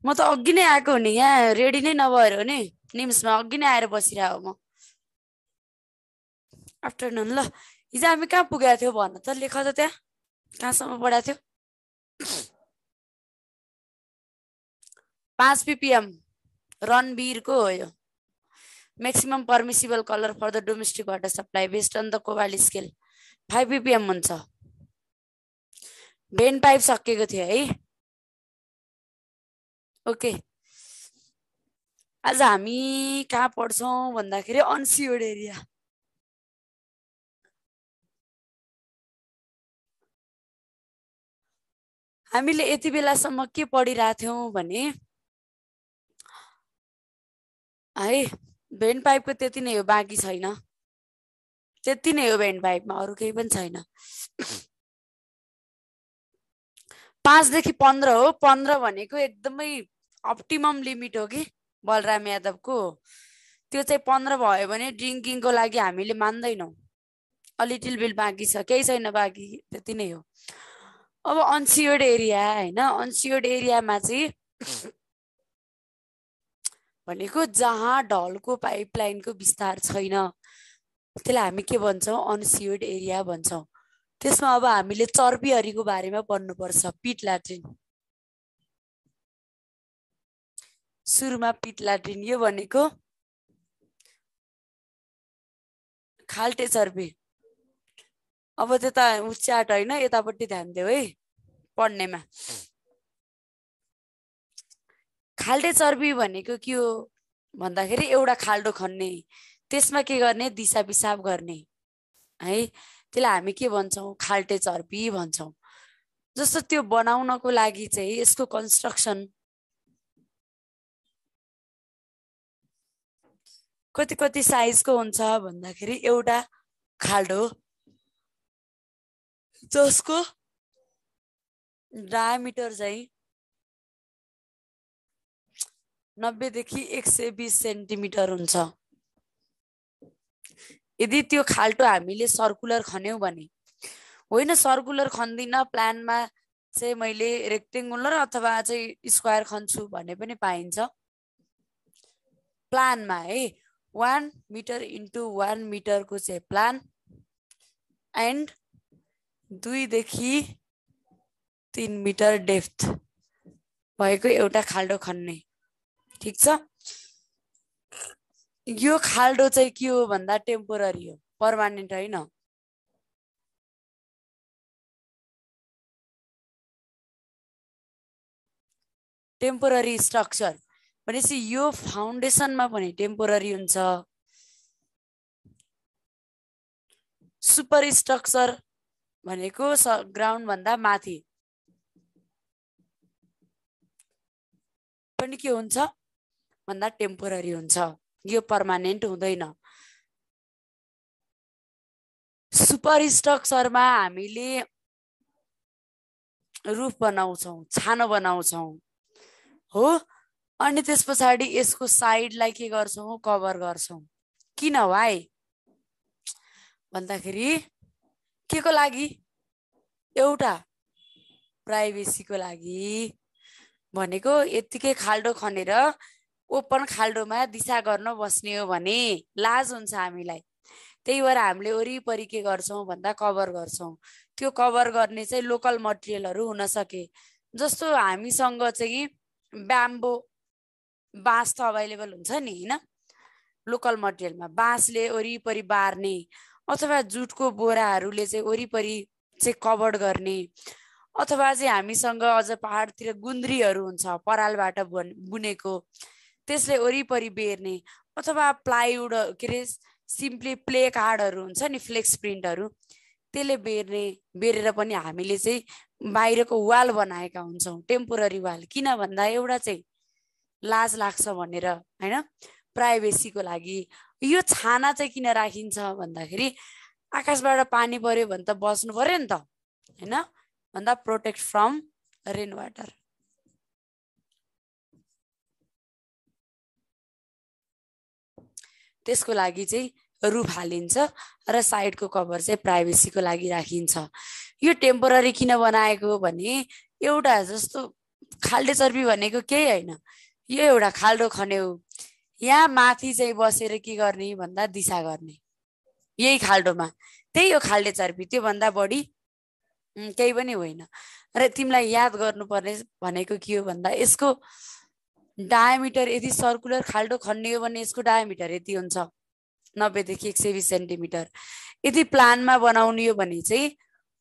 म त अघि नै आएको हो नि यहाँ रेडी नै नभएर हो नि निम्समा अघि नै आएर बसिरहेको म आफ्टरनुन ल हिजो हामी कहाँ पुगेको थियो भन त लेख त त्यहाँ कहाँसम्म पढाएको थियो 5 ppm रणवीरको हो यो maximum permissible color for the domestic water supply based on the Koval scale 5 ppm हुन्छ भेन पाइप सकेको थियो है ओके आज हामी कहाँ पढ्छौँ भन्दाखेरि अनसियोर्ड एरिया हामीले यति बेलासम्म के पढिरहेको थियौँ भने है भेन पाइपको त्यति नै हो बाँकी छैन त्यति नै हो भेन पाइपमा अरू केही पनि छैन 5 देखि 15 हो 15 भनेको एकदमै अप्टिमम लिमिट हो कि बलराम यादवको त्यो चाहिँ 15 भयो भने ड्रिङ्किङको लागि हामीले मान्दैनौँ अलिटिल बिल बाँकी छ केही छैन बाँकी त्यति नै हो अब अनसियोर्ड एरिया हैन अनसियोर्ड एरियामा चाहिँ भनेको जहाँ ढलको पाइपलाइनको विस्तार छैन त्यसलाई हामी के भन्छौँ अनसियोर्ड एरिया भन्छौँ त्यसमा अब हामीले चर्बीहरीको बारेमा पढ्नुपर्छ पिट ल्याट्रिन सुरुमा पिट ल्याट्रिन यो भनेको खाल्टे चर्बी अब त्यता उच्चाट होइन यतापट्टि ध्यान देऊ है पढ्नेमा खाल्टे चर्बी भनेको के हो भन्दाखेरि एउटा खाल्डो खन्ने त्यसमा के गर्ने दिशा पिसाब गर्ने है त्यसलाई हामी के भन्छौँ खाल्टे चर्बी भन्छौँ जस्तो त्यो बनाउनको लागि चाहिँ यसको कन्स्ट्रक्सन कति कति साइजको हुन्छ भन्दाखेरि एउटा खाल्डो जसको डायमिटर चाहिँ 90 देखि 120 सेन्टिमिटर हुन्छ यदि त्यो खाल्टो हामीले सर्कुलर खन्यौं भने होइन सर्कुलर खन्दिन प्लानमा चाहिँ मैले रेक्टेङ्गुलर अथवा चाहिँ स्क्वायर खन्छु भने पनि पाइन्छ प्लानमा है 1 मिटर इन्टु 1 मिटरको चाहिँ प्लान एन्ड 2 देखि 3 मिटर डेप्थ भएको एउटा खाल्डो खन्ने ठीक छ यो खाल्डो चाहिँ के हो भन्दा टेम्पोररी हो पर्मानेन्ट होइन टेम्पोररी स्ट्रक्चर भनेपछि यो फाउन्डेसनमा पनि टेम्पोररी हुन्छ सुपर स्ट्रक्चर भनेको ग्राउन्ड भन्दा माथि पनि के हुन्छ भन्दा टेम्पोररी हुन्छ यो पर्मानेन्ट हुँदैन सुपर स्ट्रक्चरमा हामीले रुफ बनाउँछौँ छानो बनाउँछौँ हो अनि त्यसपछि यसको साइडलाई के गर्छौँ कभर गर्छौँ किन वाइ भन्दाखेरि के को लागि एउटा प्राइभेसीको लागि भनेको यतिकै खाल्डो खनेर ओपन खाल्डोमा दिशा गर्न बस्ने हो भने लाज हुन्छ हामीलाई त्यही भएर हामीले वरिपरि के गर्छौँ भन्दा कभर गर्छौँ त्यो कभर गर्ने चाहिँ लोकल मटेरियलहरू हुन सके जस्तो हामीसँग चाहिँ ब्याम्बो बाँस त अभाइलेबल हुन्छ नि हैन लोकल मटेरियलमा बाँसले वरिपरि बार्ने अथवा जुटको बोराहरूले चाहिँ वरिपरि चाहिँ कभर गर्ने अथवा चाहिँ हामीसँग अझ पहाडतिर गुन्द्रीहरू हुन्छ परालबाट बुनेको त्यसले वरिपरि बेर्ने अथवा प्लाइवुड के अरे सिम्पली प्ले कार्डहरू हुन्छ नि फ्लेक्स प्रिन्टहरू त्यसले बेरेर पनि हामीले चाहिँ बाहिरको वाल बनाएका हुन्छौँ टेम्पोररी वाल किन भन्दा एउटा चाहिँ लाज लाग्छ भनेर हैन प्राइभेसीको लागि यो छाना चाहिँ किन राखिन्छ भन्दाखेरि आकाशबाट पानी पर्यो भने त बस्नु पर्यो नि त हैन भन्दा प्रोटेक्ट फ्रम रेन वाटर त्यसको लागि चाहिँ रुफ हालिन्छ र साइडको कभर चाहिँ प्राइभेसीको लागि राखिन्छ यो टेम्पोररी किन बनाएको भने एउटा जस्तो खाल्डे चर्बी भनेको केही होइन, यो एउटा खाल्डो खन्यो। यहाँ माथि चाहिँ बसेर के गर्ने भन्दा दिशा गर्ने, यही खाल्डोमा, त्यही हो खाल्डे चर्बी। त्योभन्दा बढी केही पनि होइन। र तिमीलाई याद गर्नुपर्ने भनेको के हो भन्दा यसको डायमिटर, यदि सर्कुलर खाल्डो खन्ने हो भने यसको डायमिटर यति हुन्छ, 90 देखि 120 सेन्टिमिटर। यदि प्लानमा बनाउने हो भने चाहिँ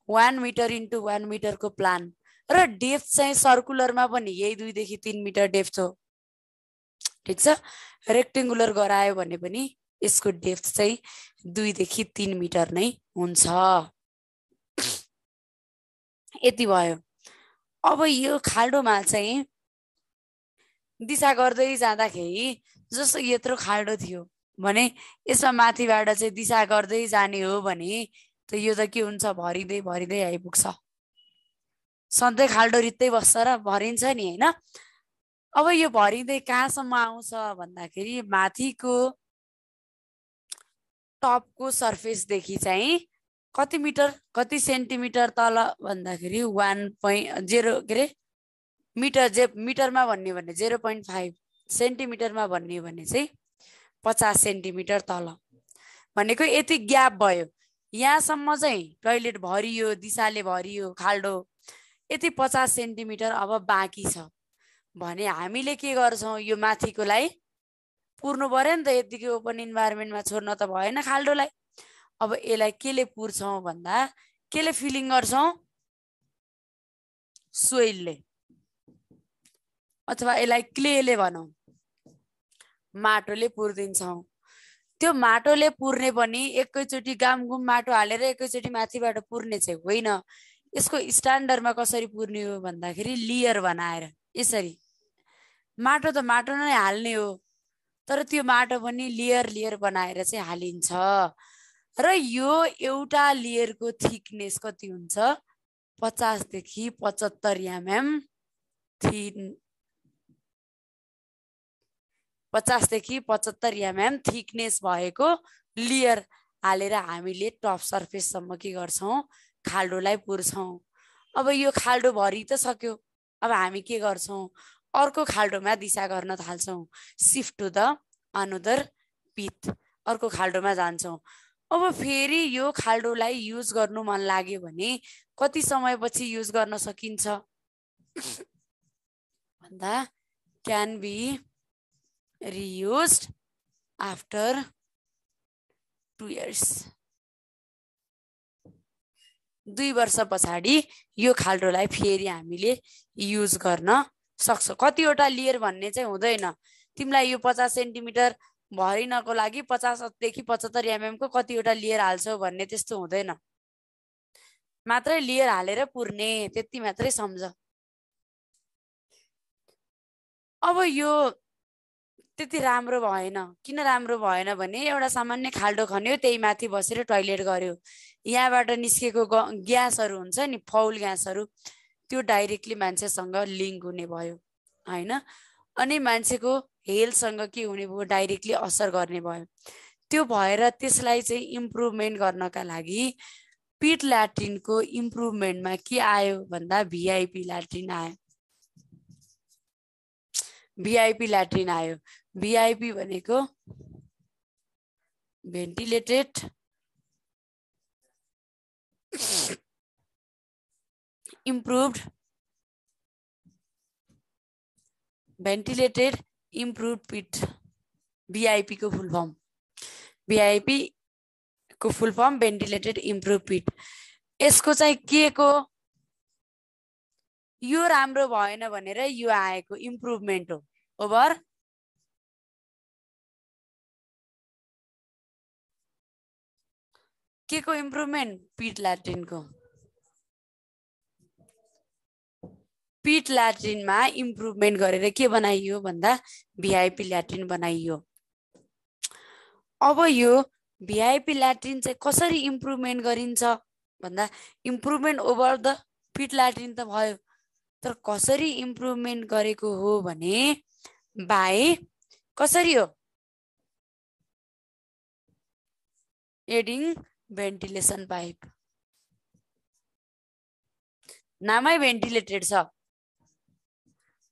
1 मिटर इन्टु 1 मिटरको प्लान, र डेप्थ चाहिँ सर्कुलरमा पनि यही 2 देखि 3 मिटर डेप्थ हो। ठिक छ। रेक्टेङ्गुलर गरायो भने पनि यसको डेप्थ चाहिँ 2 देखि 3 मिटर नै हुन्छ। यति भयो। अब यो खाल्डोमा चाहिँ दिशा गर्दै जाँदाखेरि जस्तो यत्रो खाल्डो थियो भने यसमा माथिबाट चाहिँ दिशा गर्दै जाने हो भने त यो त के हुन्छ, भरिँदै भरिँदै आइपुग्छ। सधैँ खाल्डो रित्तै बस्छ र भरिन्छ नि होइन। अब यो भरिँदै कहाँसम्म आउँछ भन्दाखेरि माथिको टपको सर्फेसदेखि चाहिँ कति मिटर कति सेन्टिमिटर तल भन्दाखेरि 1.0 के अरे मिटर, जे मिटरमा भन्ने भने 0.5, सेन्टिमिटरमा भन्ने भने चाहिँ 50 सेन्टिमिटर तल भनेको यति ग्याप भयो। यहाँसम्म चाहिँ टोयलेट भरियो, दिशाले भरियो खाल्डो, यति 50 सेन्टिमिटर अब बाँकी छ भने हामीले के गर्छौँ, यो माथिकोलाई पुर्नु पर्यो नि त। यतिकै ओपन इन्भाइरोमेन्टमा छोड्न त भएन खाल्डोलाई। अब यसलाई केले पुर्छौँ भन्दा केले फिलिङ गर्छौँ, सोइलले, अथवा यसलाई क्लेले भनौँ, माटोले पुर्दिन्छौँ। त्यो माटोले पुर्ने पनि एकैचोटि गामगुम माटो हालेर एकैचोटि माथिबाट पुर्ने चाहिँ होइन। यसको स्ट्यान्डर्डमा कसरी पुर्ने हो भन्दाखेरि लेयर बनाएर, यसरी माटो त माटो नै हाल्ने हो, तर त्यो माटो पनि लेयर लेयर बनाएर चाहिँ हालिन्छ। र यो एउटा लेयरको थिकनेस कति हुन्छ, 50 देखि 75 mm थिन, 50 देखि 75 mm थिकनेस भएको लेयर हालेर हामीले टप सर्फेससम्म के गर्छौँ, खाल्डोलाई पुर्छौँ। अब यो खाल्डो भरि त सक्यो, अब हामी के गर्छौँ, अर्को खाल्डोमा दिशा गर्न थाल्छौँ, सिफ्ट टु द अनदर पिट, अर्को खाल्डोमा जान्छौँ। अब फेरि यो खाल्डोलाई युज गर्नु मन लाग्यो भने कति समयपछि युज गर्न सकिन्छ भन्दा can be reused after 2 years, 2 वर्ष पछाडि यो खाल्डोलाई फेरि हामीले युज गर्न सक्छौँ। कतिवटा लेयर भन्ने चाहिँ हुँदैन। तिमीलाई यो 50 सेन्टिमिटर भरिनको लागि 50 देखि 75 mm को कतिवटा लेयर हाल्छौ भन्ने त्यस्तो हुँदैन। मात्रै लेयर हालेर पुर्ने, त्यति मात्रै सम्झ। अब यो त्यति राम्रो भएन। किन राम्रो भएन भने एउटा सामान्य खाल्डो खन्यो, त्यही माथि बसेर टोयलेट गर्यो, यहाँबाट निस्केको ग्यासहरू हुन्छ नि, फाउल ग्यासहरू, त्यो डाइरेक्टली मान्छेसँग लिङ्क हुने भयो होइन। अनि मान्छेको हेल्थसँग के हुने भयो, डाइरेक्टली असर गर्ने भयो। त्यो भएर त्यसलाई चाहिँ इम्प्रुभमेन्ट गर्नका लागि पिट ल्याट्रिनको इम्प्रुभमेन्टमा के आयो भन्दा भिआइपी ल्याट्रिन आयो। भिआइपी ल्याट्रिन आयो। भिआइपी भनेको भेन्टिलेटेड इम्प्रुभड, भेन्टिलेटेड इम्प्रुभड पिट, भिआइपी को फुल फर्म। भिआइपी को फुल फर्म भेन्टिलेटेड इम्प्रुभ पिट। यसको चाहिँ के को यो राम्रो भएन भनेर यो आएको इम्प्रुभमेन्ट हो। ओभर के को इम्प्रुभमेन्ट, पिट ल्याट्रिनको। पिट ल्याट्रिनमा इम्प्रुभमेन्ट गरेर के बनाइयो भन्दा भिआइपी ल्याट्रिन बनाइयो। अब यो भिआइपी ल्याट्रिन चाहिँ कसरी इम्प्रुभमेन्ट गरिन्छ भन्दा improvement over the pit latrine त भयो, तर कसरी इम्प्रुभमेन्ट गरेको हो भने बाई कसरी हो, एडिङ भेन्टिलेसन पाइप। नामै भेन्टिलेटेड छ,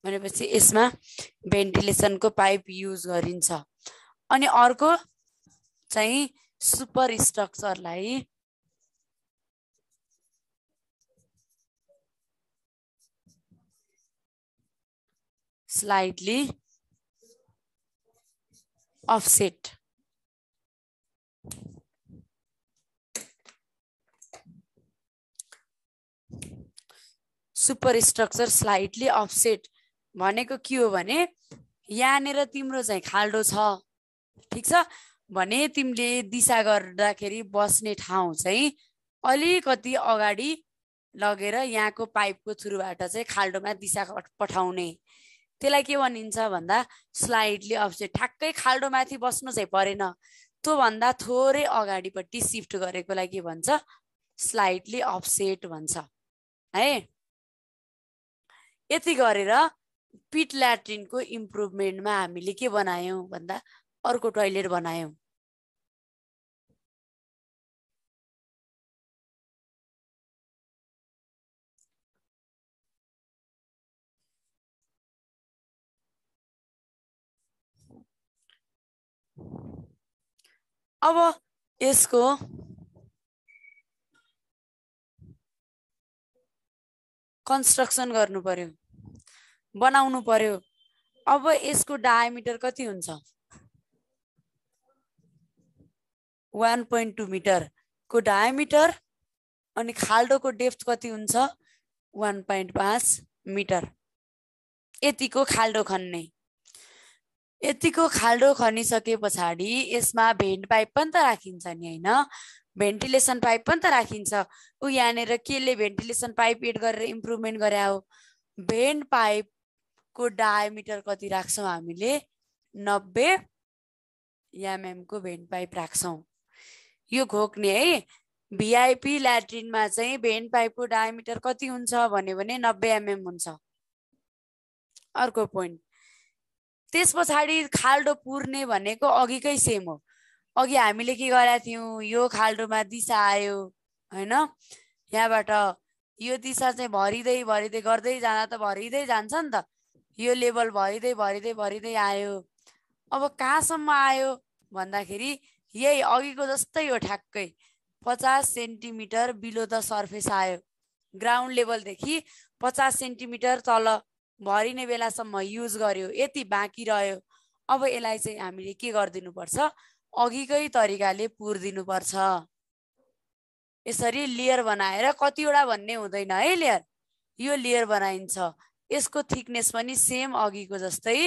भनेपछि यसमा भेन्टिलेसनको पाइप युज गरिन्छ। अनि अर्को चाहिँ सुपर स्ट्रक्चरलाई slightly offset. Super structure slightly offset भनेको के हो भने यहाँनिर तिम्रो चाहिँ खाल्डो छ, ठिक छ भने तिमीले दिशा गर्दाखेरि बस्ने ठाउँ चाहिँ अलिकति अगाडि लगेर यहाँको पाइपको थ्रुबाट चाहिँ खाल्डोमा दिशा पठाउने, त्यसलाई के भनिन्छ भन्दा स्लाइडली अफसेट। ठ्याक्कै खाल्डोमाथि बस्नु चाहिँ परेन, त्यो भन्दा थोरै अगाडिपट्टि सिफ्ट गरेकोलाई के भन्छ स्लाइडली अफसेट भन्छ है। यति गरेर पिट ल्याट्रिनको इम्प्रुभमेन्टमा हामीले के बनायौं भन्दा अर्को टोयलेट बनायौं। अब यसको कन्स्ट्रक्सन गर्नु पर्यो, बनाउनु पर्यो। अब यसको डायमिटर कति हुन्छ 1.2 मिटर को डायमिटर, अनि खाल्डोको डेप्थ कति हुन्छ 1.5 मिटर। यतिको खाल्डो खन्ने, यतिको खाल्डो खनिसके पछाडि यसमा भेन्ट पाइप पनि त राखिन्छ नि हैन, भेन्टिलेसन पाइप पनि त राखिन्छ। उ यहाँनिर केले भेन्टिलेसन पाइप एड गरेर इम्प्रुभमेन्ट गरे हो, भेन्ट पाइप को डायमिटर कति राख्छौं हामीले 90 mm को भेन्ट पाइप राख्छौं। यो घोक्ने है भिआइपी ल्याट्रिनमा चाहिँ भेन्ट पाइपको डायमिटर कति हुन्छ भन्यो भने 90 mm हुन्छ। अर्को पोइन्ट, त्यस पछाडि खाल्डो पुर्ने भनेको अघिकै सेम हो। अघि हामीले के गरेका थियौं, यो खाल्डोमा दिशा आयो हैन, यहाँबाट यो दिशा चाहिँ भरिदै भरिदै गर्दै जाँदा त भरिदै जान्छ नि त, यो लेभल भरिदै भरिदै भरिदै आयो। अब कहाँसम्म आयो भन्दाखेरि यही अघिको जस्तै हो, ठ्याक्कै 50 सेन्टिमिटर बिलो द सर्फेस आयो। ग्राउन्ड लेभलदेखि 50 सेन्टिमिटर तल भरिने बेलासम्म युज गर्यो, यति बाँकी रह्यो। अब यसलाई चाहिँ हामीले के गरिदिनु पर्छ, अघिकै तरिकाले पुर्दिनु पर्छ। यसरी लेयर बनाएर कतिवटा भन्ने हुँदैन है, लेयर यो लेयर बनाइन्छ। यसको थिकनेस पनि सेम अघिको जस्तै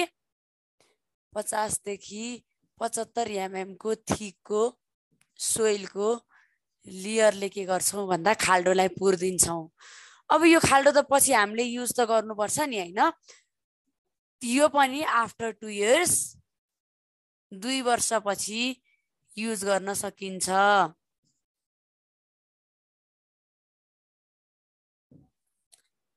50 देखि 75 mm को थिकको सोइलको लेयरले के गर्छौं भन्दा खाल्डोलाई पुर्दिन्छौं। अब यो खाल्डो त पछि हामीले युज त गर्नुपर्छ नि हैन, यो पनि आफ्टर 2 इयर्स 2 वर्षपछि युज गर्न सकिन्छ।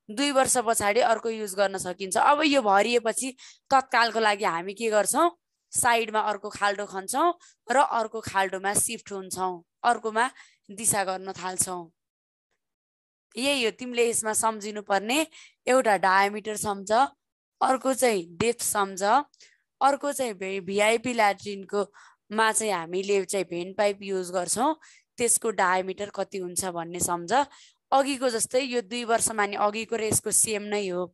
2 वर्ष पछाडि अर्को युज गर्न सकिन्छ। अब यो भरिएपछि तत्कालको लागि हामी के गर्छौं, साइडमा अर्को खाल्डो खन्छौं र अर्को खाल्डोमा सिफ्ट हुन्छौं, अर्कोमा दिशा गर्न थाल्छौं। यही हो तिमीले यसमा सम्झिनु पर्ने, एउटा डायमिटर सम्झ, अर्को चाहिँ डेप्थ सम्झ, अर्को चाहिँ भिआइपी ल्याट्रिनको मा चाहिँ हामीले चाहिँ भेन्ट पाइप युज गर्छौं, त्यसको डायमिटर कति हुन्छ भन्ने सम्झ। अघिको जस्तै यो 2 वर्षमा नि अघिको र यसको सेम नै हो।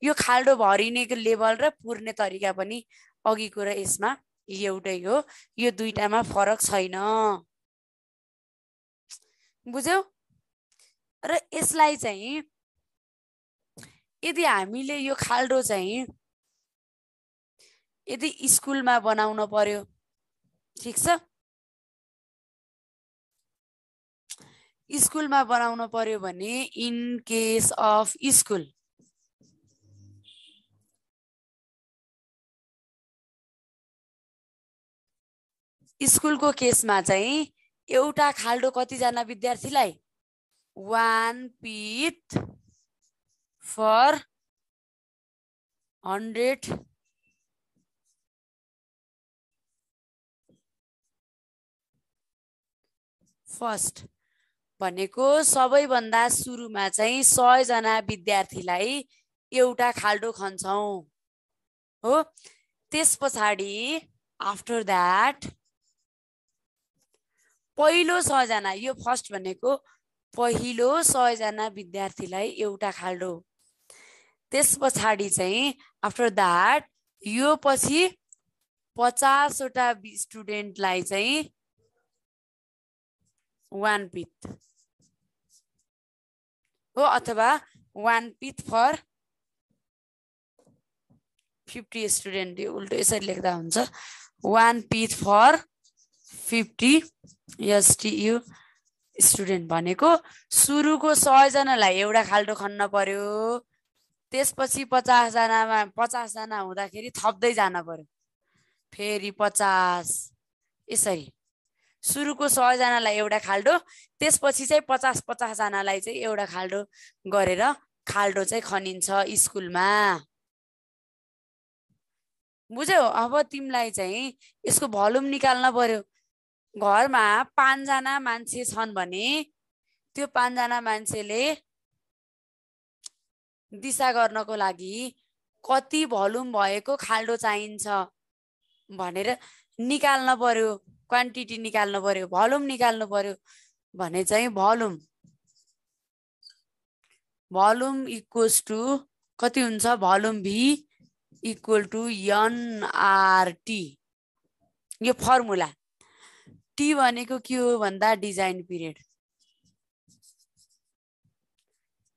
यो खाल्डो भरिनेको लेभल र पुर्ने तरिका पनि अघिको र यसमा एउटै हो, यो दुईटामा फरक छैन। बुझ्यौ? र यसलाई चाहिँ यदि हामीले यो खाल्डो चाहिँ यदि स्कुलमा बनाउन पर्यो, ठिक छ, स्कुलमा बनाउन पर्यो भने इन केस अफ स्कुल स्कुलको केसमा चाहिँ एउटा खाल्डो कतिजना विद्यार्थीलाई 1 पिट फर 100 फर्स्ट भनेको सबैभन्दा सुरुमा चाहिँ 100 जना विद्यार्थीलाई एउटा खाल्डो खन्छौँ हो। त्यस पछाडि आफ्टर द्याट पहिलो 100 जना, यो फर्स्ट भनेको पहिलो 100 जना विद्यार्थीलाई एउटा खाल्डो। त्यस पछाडि चाहिँ आफ्टर द्याट यो पछि 50 वटा स्टुडेन्टलाई चाहिँ 1 पिथ हो, अथवा 1 पिथ फर 50 स्टुडेन्ट। यो उल्टो यसरी लेख्दा हुन्छ 1 पिथ फर 50 STU स्टुडेन्ट भनेको सुरुको 100 जनालाई एउटा खाल्डो खन्न पर्यो, त्यसपछि 50 जना हुँदाखेरि थप्दै जान पर्यो, फेरि 50, यसरी सुरुको 100 जनालाई एउटा खाल्डो, त्यसपछि चाहिँ 50 जनालाई चाहिँ एउटा खाल्डो गरेर खाल्डो चाहिँ खनिन्छ स्कुलमा। बुझ्यौ? अब तिमीलाई चाहिँ यसको भोल्युम निकाल्न पर्यो। घरमा 5 जना मान्छे छन् भने त्यो 5 जना मान्छेले दिशा गर्नको लागि कति भोल्युम भएको खाल्डो चाहिन्छ भनेर निकाल्न पर्यो, क्वान्टिटी निकाल्नु पर्यो, भोल्युम निकाल्नु पर्यो भने चाहिँ भोल्युम इक्वल्स टु कति हुन्छ, volume V equal to NRT। यो फर्मुला। टी भनेको के हो भन्दा डिजाइन पिरियड।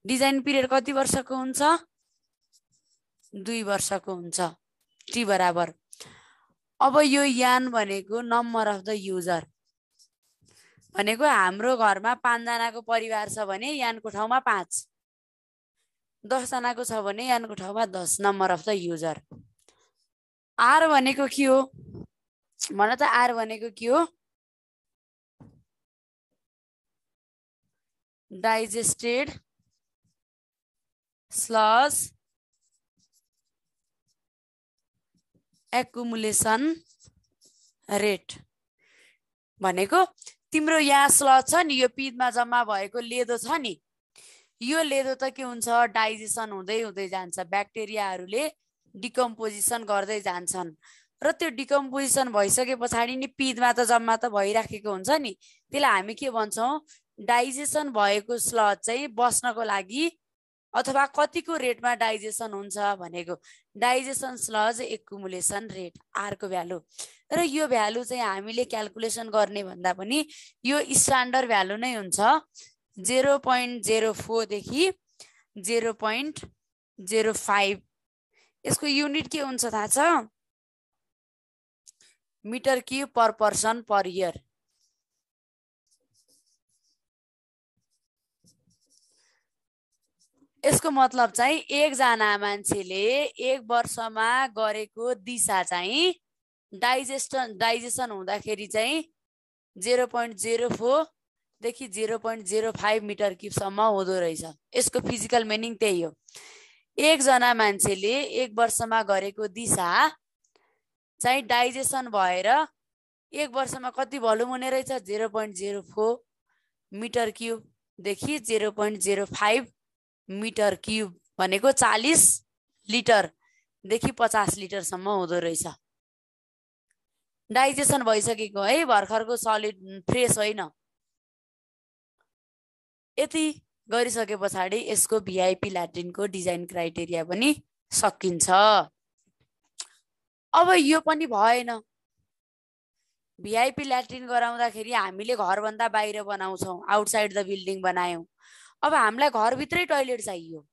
डिजाइन पिरियड कति वर्षको हुन्छ? 2 वर्षको हुन्छ। टी बराबर, अब यो यान भनेको नम्बर अफ द युजर भनेको हाम्रो घरमा 5 जनाको परिवार छ भने यानको ठाउँमा 5, 10 जनाको छ भने यानको ठाउँमा 10 number of the user. R भनेको के हो भन त? आर भनेको के हो? डाइजेस्टेड स्लज एक्युमुलेसन रेट भनेको तिम्रो यहाँ स्लज छ नि, यो पिडमा जम्मा भएको लेदो छ नि, यो लेदो त के हुन्छ, डाइजेसन हुँदै हुँदै जान्छ, ब्याक्टेरियाहरूले डिकम्पोजिसन गर्दै जान्छन् र त्यो डिकम्पोजिसन भइसके पछाडि नि पिडमा त जम्मा त भइराखेको हुन्छ नि, त्यसलाई हामी के भन्छौँ? डाइजेसन भएको स्लज चाहिँ बस्नको लागि अथवा कतिको रेटमा डाइजेसन हुन्छ भनेको digestion sludge accumulation rate, R को भ्यालु। र यो भ्यालु चाहिँ हामीले क्याल्कुलेसन गर्ने भन्दा पनि यो स्ट्यान्डर्ड भ्यालु नै हुन्छ। 0.04 देखि 0.05। यसको युनिट के हुन्छ थाहा छ? मिटर क्युब पर पर्सन पर इयर। यसको मतलब चाहिँ एकजना मान्छेले 1 वर्षमा गरेको दिशा चाहिँ डाइजेसन हुँदाखेरि चाहिँ 0.04 देखि 0.05 मिटर क्युबसम्म हुँदो रहेछ। यसको फिजिकल मिनिङ त्यही हो। एकजना मान्छेले 1 वर्षमा गरेको दिशा चाहिँ डाइजेसन भएर 1 वर्षमा कति भोल्युम हुने रहेछ? 0.04 मिटर क्युब देखि 0.05 मिटर क्युब भनेको 40 लिटर देखि 50 लिटरसम्म हुँदो रहेछ। डाइजेसन भइसकेको है, भर्खरको सलिड फ्रेस होइन। यति गरिसके पछाडि यसको भिआइपी ल्याट्रिनको डिजाइन क्राइटेरिया पनि सकिन्छ। अब यो पनि भएन, भिआइपी ल्याट्रिन गराउँदाखेरि हामीले घरभन्दा बाहिर बनाउँछौँ, आउटसाइड द बिल्डिङ बनायौँ। अब हामीलाई घरभित्रै टोयलेट चाहियो।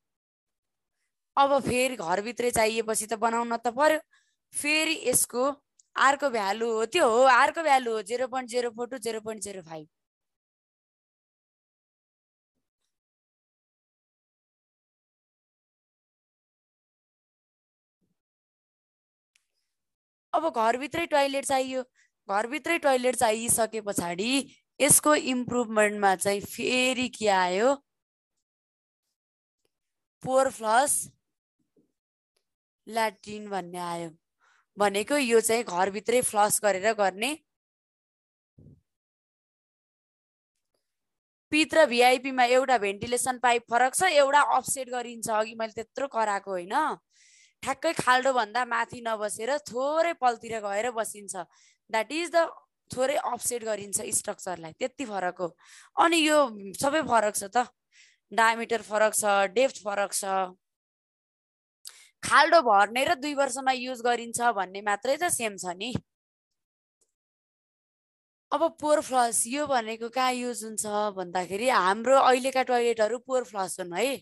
अब फेरि घरभित्रै चाहिएपछि त बनाउन त पर्यो। फेरि यसको आरको भ्यालु हो, त्यो हो आरको भ्यालु हो 0.04 टु 0.05। अब घरभित्रै टोयलेट चाहियो। घरभित्रै टोयलेट चाहिसके पछाडि यसको इम्प्रुभमेन्टमा चाहिँ फेरि के आयो? पोर फ्लस ल्याट्रिन भन्ने आयो। भनेको यो चाहिँ घरभित्रै फ्लस गरेर गर्ने पित र भिआइपीमा एउटा भेन्टिलेसन पाइप फरक छ, एउटा अफसेट गरिन्छ। अघि मैले त्यत्रो कराएको होइन, ठ्याक्कै खाल्डो भन्दा माथि नबसेर थोरै पलतिर गएर बसिन्छ। द्याट इज द थोरै अफसेट गरिन्छ स्ट्रक्चरलाई, त्यति फरक हो। अनि यो सबै फरक छ त, डायमिटर फरक छ, डेप्थ फरक छ। खाल्डो भर्ने र 2 वर्षमा युज गरिन्छ भन्ने मात्रै त सेम छ नि। अब पोर फ्लस यो भनेको कहाँ युज हुन्छ भन्दाखेरि हाम्रो अहिलेका टोयलेटहरू पोर फ्लस हुन् है।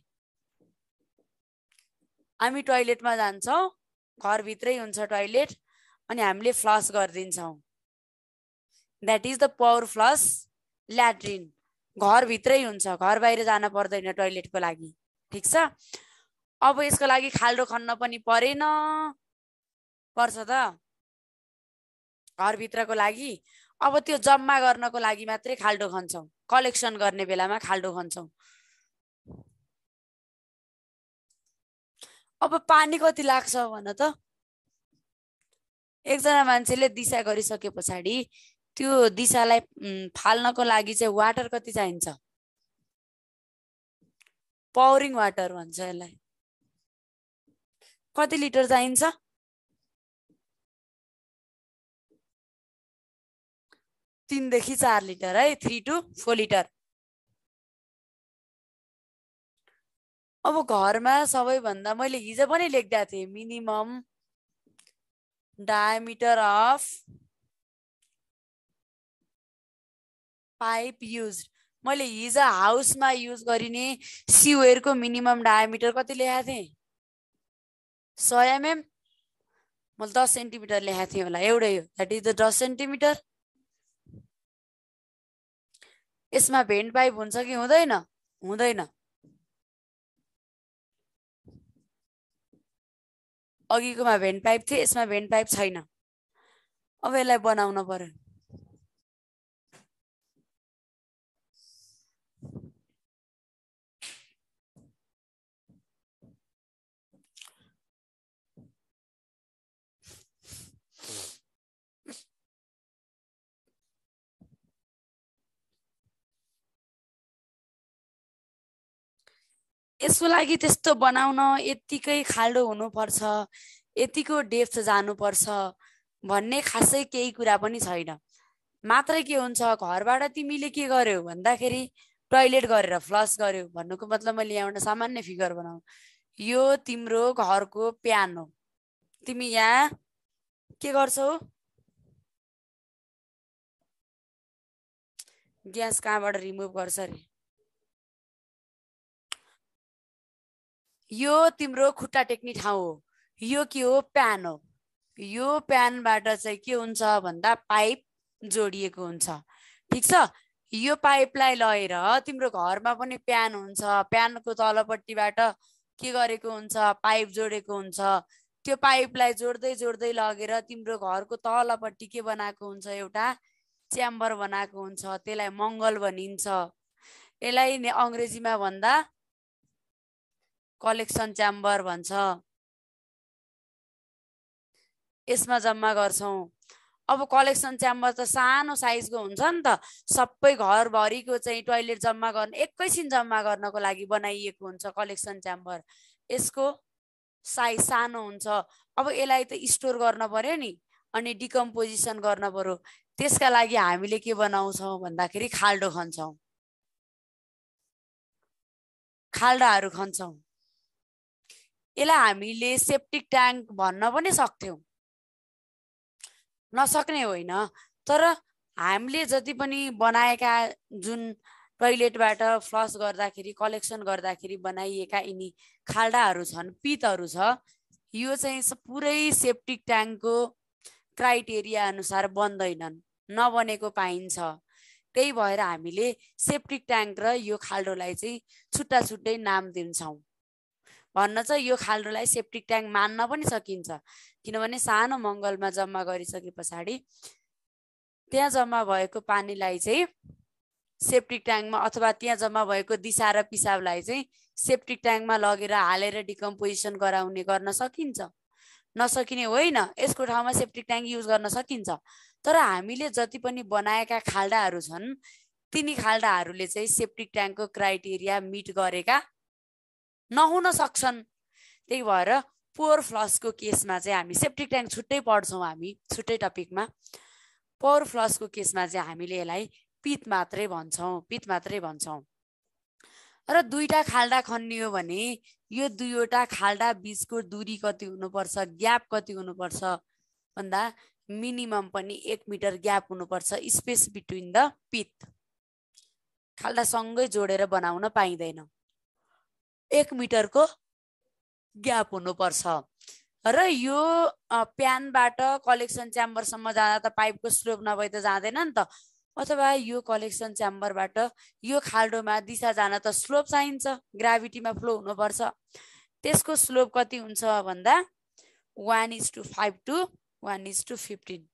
हामी टोयलेटमा जान्छौँ, घरभित्रै हुन्छ टोयलेट, अनि हामीले फ्लस गरिदिन्छौँ। That is the pour flush latrine. घरभित्रै हुन्छ, घर बाहिर जान पर्दैन टोयलेटको लागि, ठिक छ। अब यसको लागि खाल्डो खन्न पनि परेन, पर्छ त घरभित्रको लागि। अब त्यो जम्मा गर्नको लागि मात्रै खाल्डो खन्छौँ, कलेक्सन गर्ने बेलामा खाल्डो खन्छौँ। अब पानी कति लाग्छ भन त। एकजना मान्छेले दिशा गरिसके पछाडि त्यो दिशालाई फाल्नको लागि चाहिँ वाटर कति चाहिन्छ? पावरिङ वाटर भन्छ यसलाई। कति लिटर चाहिन्छ? 3 देखि 4 लिटर है, 3 to 4 लिटर। अब घरमा सबैभन्दा मैले हिजो पनि लेख्दा थिएँ, minimum diameter of pipe use. मैले हिजो हाउसमा युज गरिने सिवेयरको मिनिमम डायमिटर कति लेखेको थिएँ? 100 mm। मैले 10 सेन्टिमिटर लेखेको थिएँ होला, एउटै हो, द्याट इज द 10 सेन्टिमिटर। यसमा भेन्ट पाइप हुन्छ कि हुँदैन? हुँदैन। अघिकोमा भेन्ट पाइप थियो, यसमा भेन्ट पाइप छैन। अब यसलाई बनाउन पर्यो। यसको लागि त्यस्तो बनाउन यतिकै खाल्डो हुनुपर्छ, यतिको डेप्थ जानुपर्छ भन्ने खासै केही कुरा पनि छैन। मात्रै के हुन्छ, घरबाट तिमीले के गर्यौ भन्दाखेरि टोयलेट गरेर फ्लस गर्यौ भन्नुको मतलब मैले यहाँ एउटा सामान्य फिगर बनाऊ। यो तिम्रो घरको प्यान हो, तिमी यहाँ के गर्छौ? ग्यास कहाँबाट रिमुभ गर्छ रे? यो तिम्रो खुट्टा टेक्ने ठाउँ हो, यो के हो? प्यान हो। यो प्यानबाट चाहिँ के हुन्छ भन्दा पाइप जोडिएको हुन्छ, ठिक छ। यो पाइपलाई लगेर तिम्रो घरमा पनि प्यान हुन्छ, प्यानको तलपट्टिबाट के गरेको हुन्छ? पाइप जोडेको हुन्छ। त्यो पाइपलाई जोड्दै जोड्दै लगेर तिम्रो घरको तलपट्टि के बनाएको हुन्छ? एउटा च्याम्बर बनाएको हुन्छ, त्यसलाई मङ्गल भनिन्छ। यसलाई अङ्ग्रेजीमा भन्दा कलेक्सन च्याम्बर भन्छ। यसमा जम्मा गर्छौँ। अब कलेक्सन च्याम्बर त सानो साइजको हुन्छ नि त, सबै घरभरिको चाहिँ टोयलेट जम्मा गर्न, एकैछिन जम्मा गर्नको लागि बनाइएको हुन्छ कलेक्सन च्याम्बर। यसको साइज सानो हुन्छ। अब यसलाई त स्टोर गर्न पर्यो नि, अनि डिकम्पोजिसन गर्न पर्यो। त्यसका लागि हामीले के बनाउँछौँ भन्दाखेरि खाल्डो खन्छौँ, खाल्डाहरू खन्छौँ। यसलाई हामीले सेप्टिक ट्याङ्क भन्न पनि सक्थ्यौँ, नसक्ने होइन। तर हामीले जति पनि बनाएका जुन टोयलेटबाट फ्लस गर्दाखेरि, कलेक्सन गर्दाखेरि बनाइएका यिनी खाल्डाहरू छन्, पितहरू छ, यो चाहिँ पुरै सेप्टिक ट्याङ्कको क्राइटेरिया अनुसार बन्दैनन्, नबनेको पाइन्छ। त्यही भएर हामीले सेप्टिक ट्याङ्क र यो खाल्डोलाई चाहिँ छुट्टा छुट्टै नाम दिन्छौँ। भन्न चाहिँ यो खाल्डोलाई सेप्टिक ट्याङ्क मान्न पनि सकिन्छ, किनभने सानो मङ्गलमा जम्मा गरिसके पछाडि त्यहाँ जम्मा भएको पानीलाई चाहिँ सेप्टिक ट्याङ्कमा, अथवा त्यहाँ जम्मा भएको दिशा र पिसाबलाई चाहिँ सेप्टिक ट्याङ्कमा लगेर हालेर डिकम्पोजिसन गर्न सकिन्छ, नसकिने होइन। यसको ठाउँमा सेप्टिक ट्याङ्क युज गर्न सकिन्छ। तर हामीले जति पनि बनाएका खाल्डाहरू छन्, तिनी खाल्डाहरूले चाहिँ सेप्टिक ट्याङ्कको क्राइटेरिया मिट गरेका नहुन सक्छन्। त्यही भएर पोर फ्लसको केसमा चाहिँ हामी सेप्टिक ट्याङ्क छुट्टै पढ्छौँ, हामी छुट्टै टपिकमा। पोर फ्लसको केसमा चाहिँ हामीले यसलाई पित मात्रै भन्छौँ। र दुईटा खाल्डा खनियो भने यो दुईवटा खाल्डा बीचको दूरी कति हुनुपर्छ, ग्याप कति हुनुपर्छ भन्दा मिनिमम पनि 1 मिटर ग्याप हुनुपर्छ स्पेस बिट्विन द पित। खाल्डा सँगै जोडेर बनाउन पाइँदैन, 1 मिटरको ग्याप हुनुपर्छ। र यो प्यानबाट कलेक्सन च्याम्बरसम्म जाँदा त पाइपको स्लोप नभए त जाँदैन नि त, अथवा यो कलेक्सन च्याम्बरबाट यो खाल्डोमा दिशा जान त स्लोप चाहिन्छ, ग्राभिटीमा फ्लो हुनुपर्छ। त्यसको स्लोप कति हुन्छ भन्दा 1:5 to 1:15।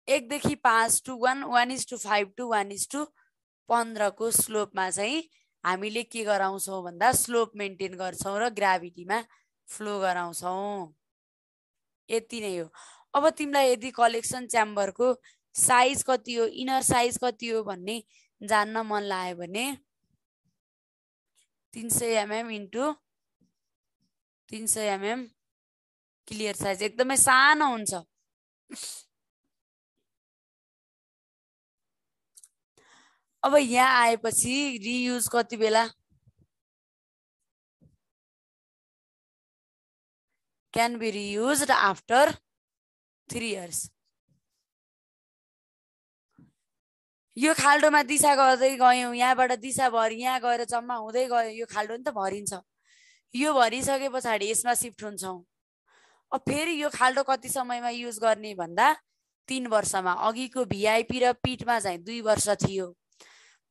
एकदेखि 5 to 1, 1:5 to 1:15 को स्लोपमा चाहिँ हामीले के गराउँछौँ भन्दा स्लोप मेन्टेन गर्छौँ र ग्राभिटीमा फ्लो गराउँछौँ। यति नै हो। अब तिमीलाई यदि कलेक्सन च्याम्बरको साइज कति हो, इनर साइज कति हो भन्ने जान्न मन लाग्यो भने 300 mm into 300 mm clear size एकदमै सानो हुन्छ। अब यहाँ आएपछि रियुज कति बेला, क्यान बी रियुज्ड आफ्टर 3 years। यो खाल्डोमा दिशा गर्दै गयौँ, यहाँबाट दिशा भरि यहाँ गएर जम्मा हुँदै गयो, यो खाल्डो नि त भरिन्छ। यो भरिसके पछाडि यसमा सिफ्ट हुन्छौँ। अब फेरि यो खाल्डो कति समयमा युज गर्ने भन्दा 3 वर्षमा। अघिको भिआइपी र पिटमा चाहिँ 2 वर्ष थियो,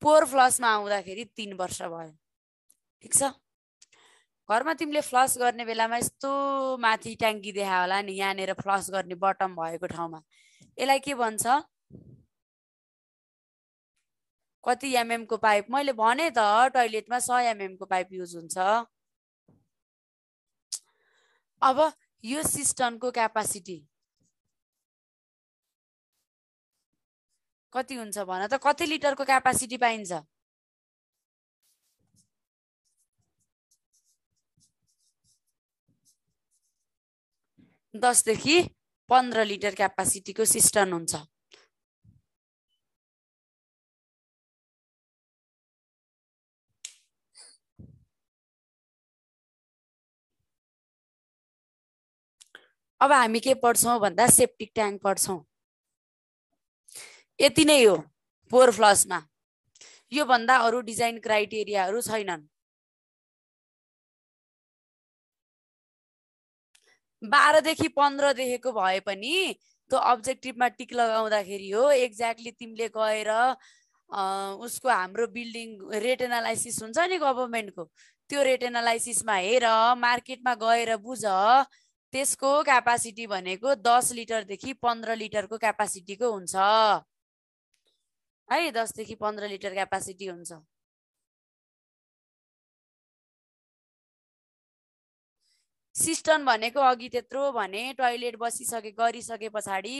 पोर फ्लसमा आउँदाखेरि 3 वर्ष भयो। ठिक छ। घरमा तिमीले फ्लस गर्ने बेलामा यस्तो माथि ट्याङ्की देखा होला नि, यहाँनिर फ्लस गर्ने बटम भएको ठाउँमा, यसलाई के भन्छ, कति एमएम को पाइप? मैले भने त टोयलेटमा 100 एमएम को पाइप युज हुन्छ। अब यो सिस्टमको क्यापासिटी कति हुन्छ भन त, कति लिटरको क्यापासिटी पाइन्छ? 10 देखि 15 लिटर क्यापासिटीको सिस्टम हुन्छ। अब हामी के पढ्छौँ भन्दा सेप्टिक ट्याङ्क पढ्छौँ। यति नै हो पोर फ्लसमा। यो भन्दा अरु डिजाइन क्राइटेरियाहरू छैनन्। 12 देखि 15 देखेको भए पनि त्यो अब्जेक्टिभमा टिक लगाउँदाखेरि हो एक्ज्याक्टली तिमीले गएर उसको हाम्रो बिल्डिङ रेट एनालाइसिस हुन्छ नि गभर्नमेन्टको, त्यो रेट एनालाइसिसमा हेर, मार्केटमा गएर बुझ, त्यसको क्यापासिटी भनेको 10 लिटरदेखि 15 लिटरको क्यापासिटीको हुन्छ है। 10 देखि 15 लिटर क्यापासिटी हुन्छ। सिस्टम भनेको अघि त्यत्रो भने टोयलेट गरिसके पछाडि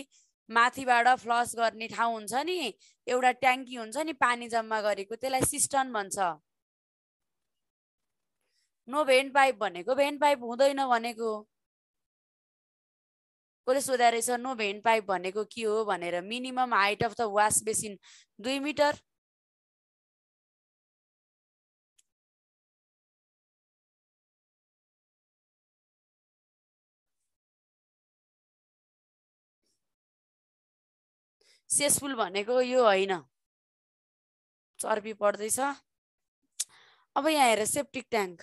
माथिबाट फ्लस गर्ने ठाउँ हुन्छ नि, एउटा ट्याङ्की हुन्छ नि पानी जम्मा गरेको, त्यसलाई सिस्टम भन्छ। नो भेन्ट पाइप भनेको भेन्ट पाइप हुँदैन भनेको। कसले सोधा रहेछ नो भेन्ट पाइप भनेको के हो भनेर? Minimum height of the wash basin 2 metre. Cesspool भनेको यो होइन, चर्बी पर्दैछ। अब यहाँ हेर सेप्टिक ट्याङ्क।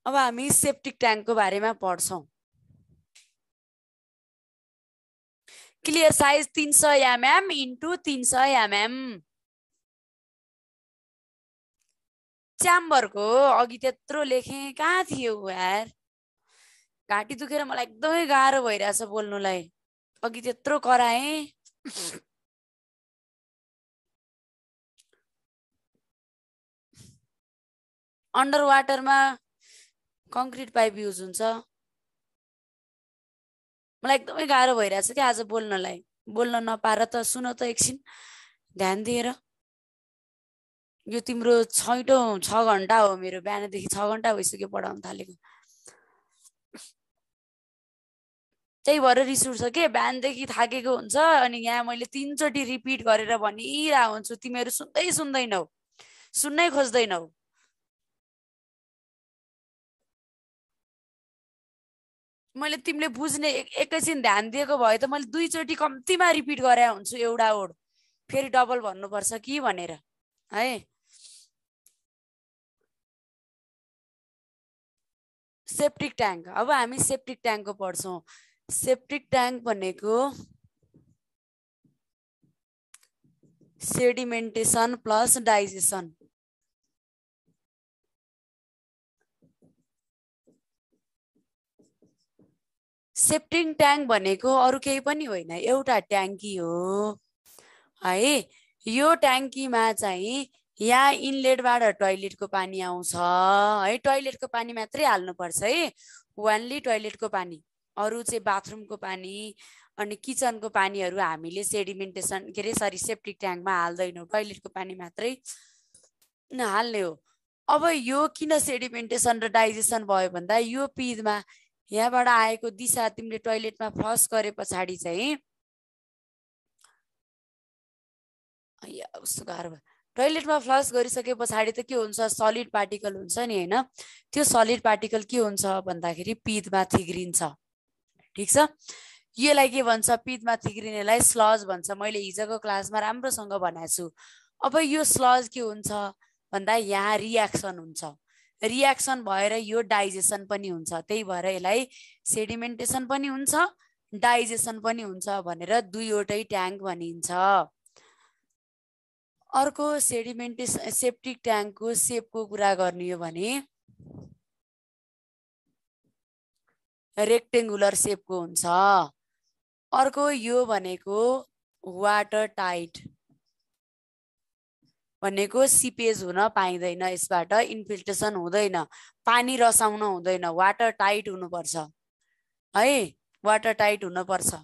अब हामी सेप्टिक ट्याङ्कको बारेमा पढ्छौँ। Clear size 300 mm into 300 mm। च्याम्बरको अघि त्यत्रो लेखेँ, कहाँ थियो यार? घाँटी दुखेर मलाई एकदमै गाह्रो भइरहेछ बोल्नुलाई, अघि त्यत्रो कराएँ। अन्डर वाटरमा कङ्क्रिट पाइप युज हुन्छ। मलाई एकदमै गाह्रो भइरहेछ कि आज बोल्नलाई, बोल्न नपाएर त सुन त एकछिन ध्यान दिएर। यो तिम्रो 6 घन्टा हो मेरो, बिहानदेखि 6 घन्टा भइसक्यो पढाउन थालेको। त्यही भएर रिस उठ्छ के, बिहानदेखि थाकेको हुन्छ अनि यहाँ मैले 3 चोटि रिपिट गरेर भनिरहेको हुन्छु, तिमीहरू सुन्दैनौ, सुन्नै खोज्दैनौ। मैले तिमीले बुझ्ने एकैछिन ध्यान दिएको भए त मैले 2 चोटि कम्तीमा रिपिट गरे हुन्छु एउटा वर्ड, फेरि डबल भन्नुपर्छ कि भनेर है। सेप्टिक ट्याङ्क, अब हामी सेप्टिक ट्याङ्कको पढ्छौँ। सेप्टिक ट्याङ्क भनेको sedimentation plus digestion. Septic tank भनेको अरू केही पनि होइन, एउटा ट्याङ्की हो है। यो ट्याङ्कीमा चाहिँ यहाँ इनलेटबाट टोयलेटको पानी आउँछ है, टोयलेटको पानी मात्रै हाल्नुपर्छ है, ओन्ली टोयलेटको पानी, अरू चाहिँ बाथरुमको पानी अनि किचनको पानीहरू हामीले सेडिमेन्टेसन के अरे सरी सेप्टिक ट्याङ्कमा हाल्दैनौँ, टोयलेटको पानी मात्रै हाल्ने हो। अब यो किन सेडिमेन्टेसन र डाइजेसन भयो भन्दा यो पिँधमा यहाँबाट आएको दिशा तिमीले टोयलेटमा फ्लस गरे पछाडि चाहिँ कस्तो गाह्रो भयो, टोयलेटमा फ्लस गरिसके पछाडि त के हुन्छ, सलिड पार्टिकल हुन्छ नि होइन, त्यो सलिड पार्टिकल के हुन्छ भन्दाखेरि पिँधमा थिग्रिन्छ। ठिक छ, यसलाई के भन्छ, पिँधमा थिग्रिनेलाई स्लज भन्छ, मैले हिजोको क्लासमा राम्रोसँग भनेको छु। अब यो स्लज के हुन्छ भन्दा यहाँ रियाक्सन हुन्छ, रियाक्सन भएर यो डाइजेसन पनि हुन्छ, त्यही भएर यसलाई सेडिमेन्टेसन पनि हुन्छ डाइजेसन पनि हुन्छ भनेर दुईवटै ट्याङ्क भनिन्छ। अर्को सेडिमेन्टेसन सेप्टिक ट्याङ्कको सेपको कुरा गर्ने हो भने रेक्टेङ्गुलर सेपको हुन्छ। अर्को यो भनेको वाटर टाइट भनेको सिपेज हुन पाइँदैन, यसबाट इन्फिल्ट्रेसन हुँदैन, पानी रसाउन हुँदैन, वाटर टाइट हुनुपर्छ है, वाटर टाइट हुनुपर्छ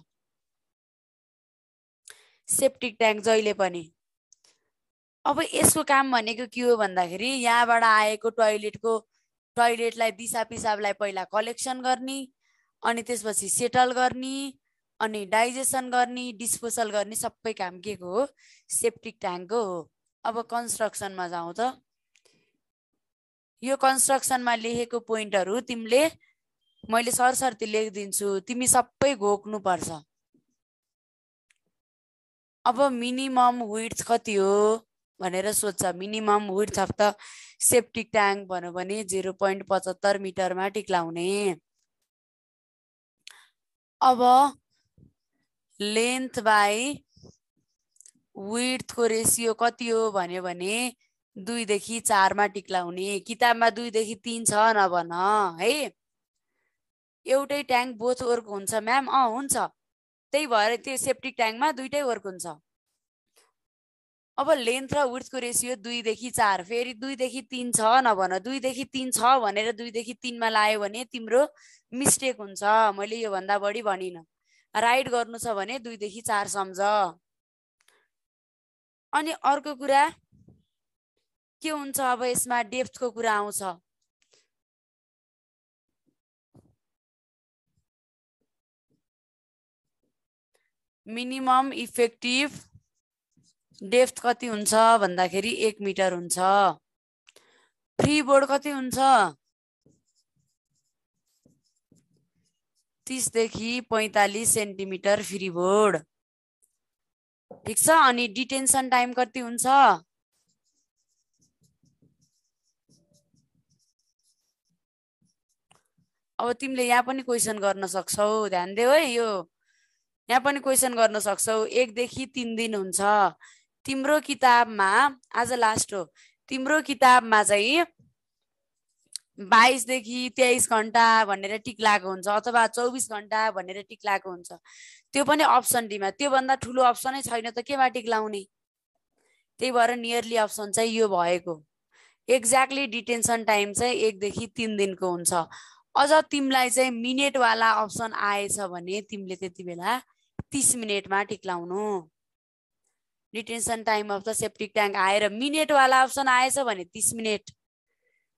सेप्टिक ट्याङ्क जहिले पनि। अब यसको काम भनेको के हो भन्दाखेरि यहाँबाट आएको टोयलेटलाई दिसा पिसाबलाई पहिला कलेक्सन गर्ने अनि त्यसपछि सेटल गर्ने अनि डाइजेसन गर्ने डिस्पोजल गर्ने सबै काम के को हो, सेप्टिक ट्याङ्कको हो। अब कन्स्ट्रक्सनमा जाउँ त, यो कन्स्ट्रक्सनमा लेखेको पोइन्टहरू तिमीले मैले सरसर्ती लेखिदिन्छु, तिमी सबै घोक्नुपर्छ। अब मिनिमम विड्थ कति हो भनेर सोध्छ, minimum width of the septic tank भन्यो भने 0.75 मिटरमा टिक्लाउने। अब लेन्थ बाई विड्थको रेसियो कति हो भन्यो भने 2 देखि 4 मा टिक्लाउने, किताबमा 2 देखि 3 छ नभन है। एउटै ट्याङ्क बोथ वर्क हुन्छ म्याम, हुन्छ, त्यही भएर त्यो सेप्टिक ट्याङ्कमा दुईटै वर्क हुन्छ। अब लेन्थ र विड्थको रेसियो 2 देखि 4, फेरि 2 देखि 3 छ नभन, 2 देखि 3 छ भनेर 2 देखि 3 मा लायो भने तिम्रो मिस्टेक हुन्छ, मैले यो भन्दा बढी भनिन, राइट गर्नु छ भने 2 देखि 4 सम्झ। अनि अर्को कुरा के हुन्छ, अब यसमा डेप्थको कुरा आउँछ। मिनिमम इफेक्टिभ डेप्थ कति हुन्छ भन्दाखेरि 1 मिटर हुन्छ। फ्री बोर्ड कति हुन्छ, 30 देखि 45 सेन्टिमिटर फ्री बोर्ड। ठिक छ, अनि डिटेन्सन टाइम कति हुन्छ, अब तिमीले यहाँ पनि क्वेसन गर्न सक्छौ, ध्यान देऊ है, यो यहाँ पनि क्वेसन गर्न सक्छौ। 1 देखि 3 दिन हुन्छ तिम्रो किताबमा, आज लास्ट हो, तिम्रो किताबमा चाहिँ 22 देखि 23 घण्टा भनेर टिक लागेको हुन्छ अथवा 24 घण्टा भनेर टिक लागेको हुन्छ, त्यो पनि अप्सन डीमा, त्यो भन्दा ठुलो अप्सनै छैन त केमा टिक लाउने, त्यही भएर नियरली अप्सन चाहिँ यो भएको। एक्ज्याक्टली डिटेन्सन टाइम चाहिँ 1 देखि 3 दिनको हुन्छ। अझ तिमीलाई चाहिँ मिनेटवाला अप्सन आएछ भने तिमीले त्यति बेला 30 मिनेटमा टिक्लाउनु। Detention time of the septic tank आएर मिनेटवाला अप्सन आएछ भने 30 मिनेट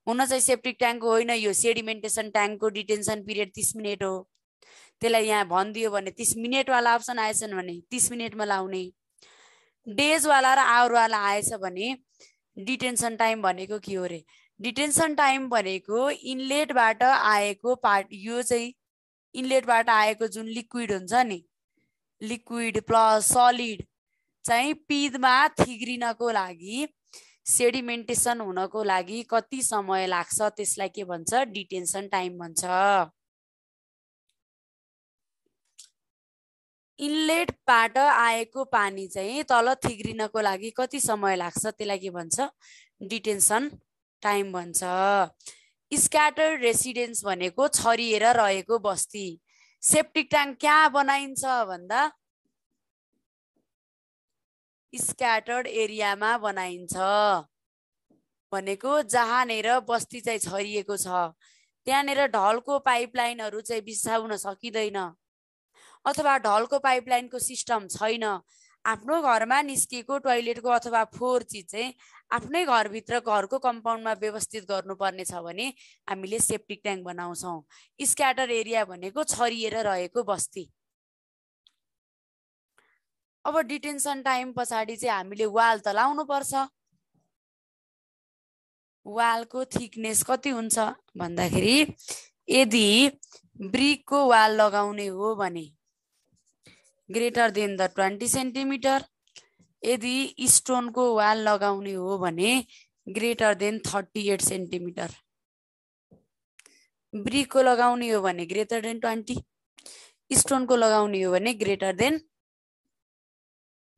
हुन चाहिँ सेप्टिक ट्याङ्कको होइन, यो सेडिमेन्टेसन ट्याङ्कको डिटेन्सन पिरियड 30 मिनेट हो। त्यसलाई यहाँ भनिदियो भने 30 मिनेटवाला अप्सन आएछन् भने 30 मिनेटमा लाउने। डेजवाला र आवरवाला आएछ भने डिटेन्सन टाइम भनेको के हो रे? डिटेन्सन टाइम भनेको इनलेटबाट आएको पार्ट, यो चाहिँ इनलेटबाट आएको जुन लिक्विड हुन्छ नि, लिक्विड प्लस सलिड चाहिँ पिडमा थिग्रिनको लागि, सेडिमेन्टेसन हुनको लागि कति समय लाग्छ त्यसलाई के भन्छ? डिटेन्सन टाइम भन्छ। इनलेटबाट आएको पानी चाहिँ तल थिग्रिनको लागि कति समय लाग्छ त्यसलाई के भन्छ? डिटेन्सन टाइम भन्छ। स्क्याटर्ड रेसिडेन्स भनेको छरिएर रहेको बस्ती। सेप्टिक ट्याङ्क कहाँ बनाइन्छ भन्दा स्क्याटर्ड एरियामा बनाइन्छ। भनेको जहाँनेर बस्ती चाहिँ छरिएको छ त्यहाँनेर ढलको पाइपलाइनहरू चाहिँ बिसाउन सकिँदैन, अथवा ढलको पाइपलाइनको सिस्टम छैन। आफ्नो घरमा निस्किएको टोयलेटको अथवा फोहोर चिज चाहिँ आफ्नै घरभित्र घरको कम्पाउन्डमा व्यवस्थित गर्नुपर्ने छ भने हामीले सेप्टिक ट्याङ्क बनाउँछौँ। स्क्याटर एरिया भनेको छरिएर रहेको बस्ती। अब डिटेन्सन टाइम पछाडि चाहिँ हामीले वाल त लाउनु पर्छ। वालको थिकनेस कति हुन्छ भन्दाखेरि यदि ब्रिकको वाल लगाउने हो भने ग्रेटर देन द 20 सेन्टिमिटर, यदि स्टोनको वाल लगाउने हो भने ग्रेटर देन 38 सेन्टिमिटर। ब्रिकको लगाउने हो भने ग्रेटर देन 20, स्टोनको लगाउने हो भने ग्रेटर देन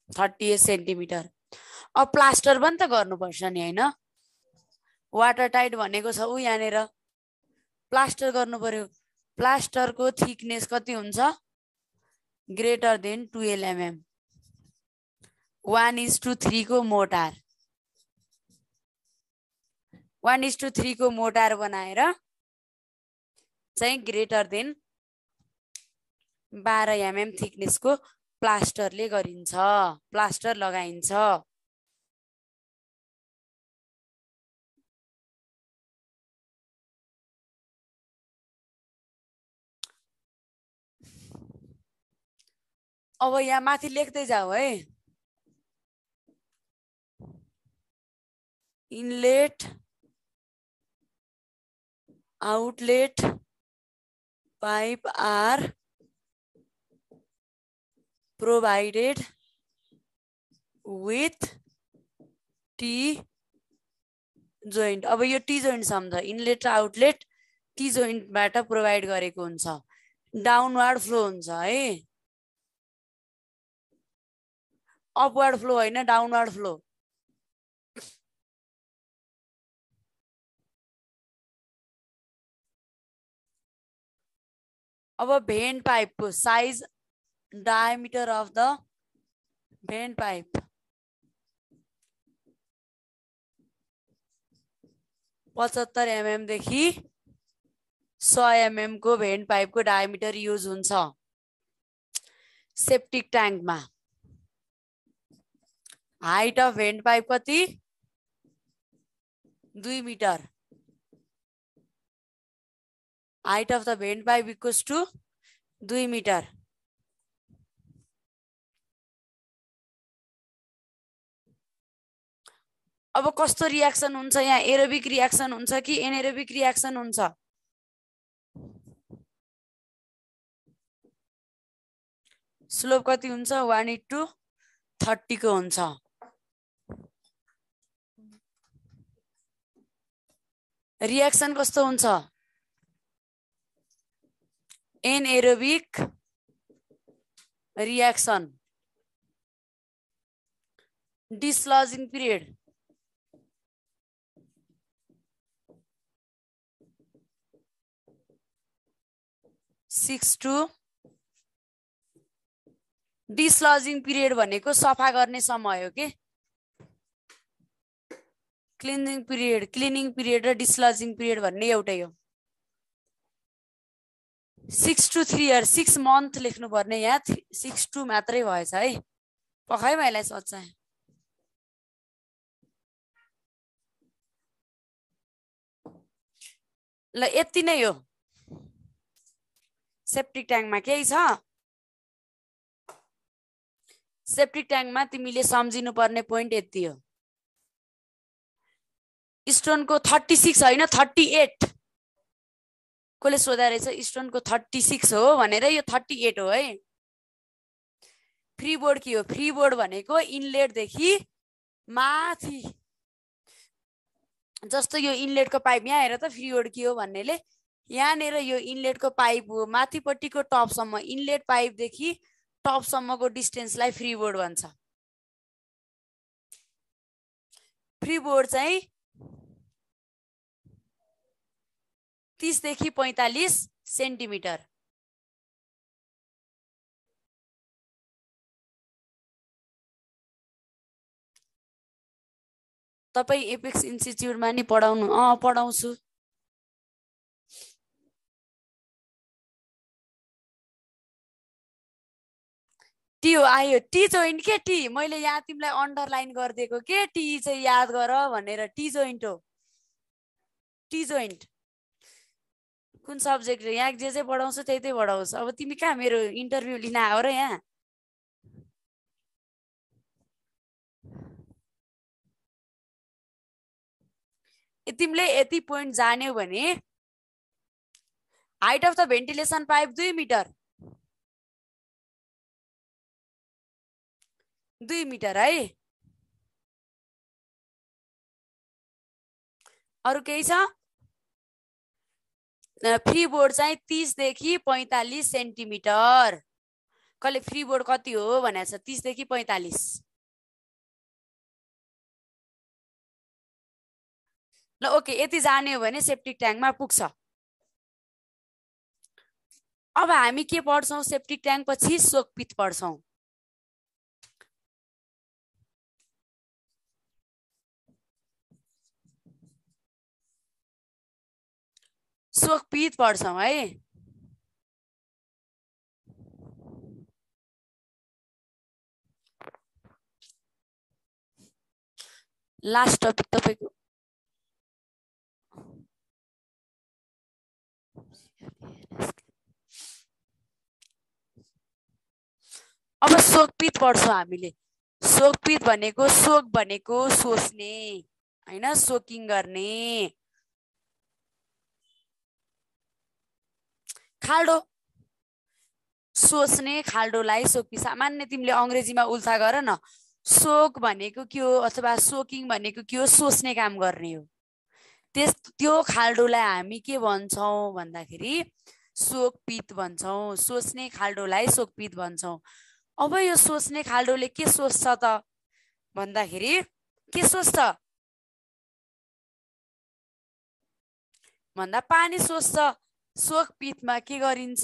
38 सेन्टिमिटर। अब प्लास्टर पनि त गर्नुपर्छ नि हैन? वाटर टाइट भनेको छ उ यहाँनेर प्लास्टर गर्नु पर्यो। प्लास्टरको थिकनेस कति हुन्छ? Greater than 12 mm। 1:3 को मोटार, 1:3 को मोटार बनाएर चाहिँ ग्रेटर देन 12 mm थिकनेसको प्लास्टरले गरिन्छ, प्लास्टर लगाइन्छ। अब यहाँ माथि लेख्दै जाऊ है। Inlet, outlet pipe are provided with T joint। अब यो T joint सम्झ, इनलेट र आउटलेट T jointबाट प्रोभाइड गरेको हुन्छ। डाउनवार्ड फ्लो हुन्छ है, अपवार्ड फ्लो होइन, डाउनवार्ड फ्लो। अब भेन पाइपको साइज, diameter of the vein pipe 75 mm देखि 100 mm को भेन पाइपको डायमिटर युज हुन्छ सेप्टिक ट्याङ्कमा। हाइट अफ भेन पाइप कति? 2 metre. Height of the vent pipe equals to 2 metre. अब कस्तो रियाक्सन हुन्छ यहाँ? एरोबिक रियाक्सन हुन्छ कि एनएरोबिक रियाक्सन हुन्छ? स्लोप कति हुन्छ? 1:30 को हुन्छ। रियाक्सन कस्तो हुन्छ? Anaerobic reaction. Desludging period 6 to desludging period भनेको सफा गर्ने समय हो के। क्लिनिङ पिरियड र डिस्लजिङ पिरियड भन्ने एउटै हो। 6 to 3 years 6 month लेख्नु पर्ने यहाँ 6 to मात्रै भएछ है। पखाइ मैले सोच्छ ल यति नै हो। सेप्टिक ट्याङ्कमा केही छ? सेप्टिक ट्याङ्कमा तिमीले सम्झिनु पर्ने पोइन्ट यति हो। स्टोनको 36 होइन 38। कसले सोधा रहेछ स्टोनको 36 हो भनेर, यो 38 हो है। फ्री बोर्ड के हो? फ्री बोर्ड भनेको इनलेटदेखि माथि, जस्तो यो इनलेटको पाइप यहाँ हेर त, फ्री बोर्ड के हो भन्नेले यहाँनिर यो इनलेटको पाइप हो, माथिपट्टिको टपसम्म इनलेट पाइपदेखि टपसम्मको डिस्टेन्सलाई फ्री बोर्ड भन्छ। फ्री बोर्ड चाहिँ 30 देखि 45 सेन्टिमिटर। तपाईँ एपेक्स इन्स्टिच्युटमा नि पढाउनु? पढाउँछु। टी हो आयो, टी जोइन्ट के? टी मैले यहाँ तिमीलाई अन्डरलाइन गरिदिएको के, टी चाहिँ याद गर भनेर। टी जोइन्ट हो, टी जोइन्ट। कुन सब्जेक्ट यहाँ जे जे पढाउँछु त्यही त्यही पढाउँछु। अब तिमी कहाँ मेरो इन्टरभ्यू लिन आयो र यहाँ? तिमीले यति पोइन्ट जान्यौ भने height of the ventilation pipe 2 metre, 2 metre है। अरु केही छ? फ्री बोर्ड चाहिँ 30 देखि 45 सेन्टिमिटर। कसले फ्री बोर्ड कति हो भनेको छ? 30 देखि 45। ल ओके, यति जान्यो भने सेप्टिक ट्याङ्कमा पुग्छ। अब हामी के पढ्छौँ? सेप्टिक ट्याङ्क पछि सोकपिट पढ्छौँ। सोकपिट पढ्छौँ है। लास्ट टपिक तपाईको अब सोकपिट पढ्छौँ हामीले। सोकपिट भनेको, सोक भनेको सोच्ने हैन, सोकिङ गर्ने। खाल्डो सोच्ने खाल्डोलाई सोकपिट। सामान्य तिमीले अङ्ग्रेजीमा उल्था गर न। सोक भनेको के हो अथवा सोकिङ भनेको के हो? सोच्ने काम गर्ने हो। त्यो खाल्डोलाई हामी के भन्छौँ भन्दाखेरि सोकपिट भन्छौँ। सोच्ने खाल्डोलाई सोकपिट भन्छौँ। अब यो सोच्ने खाल्डोले के सोच्छ त भन्दाखेरि के सोच्छ भन्दा पानी सोच्छ। सोकपिटमा के गरिन्छ?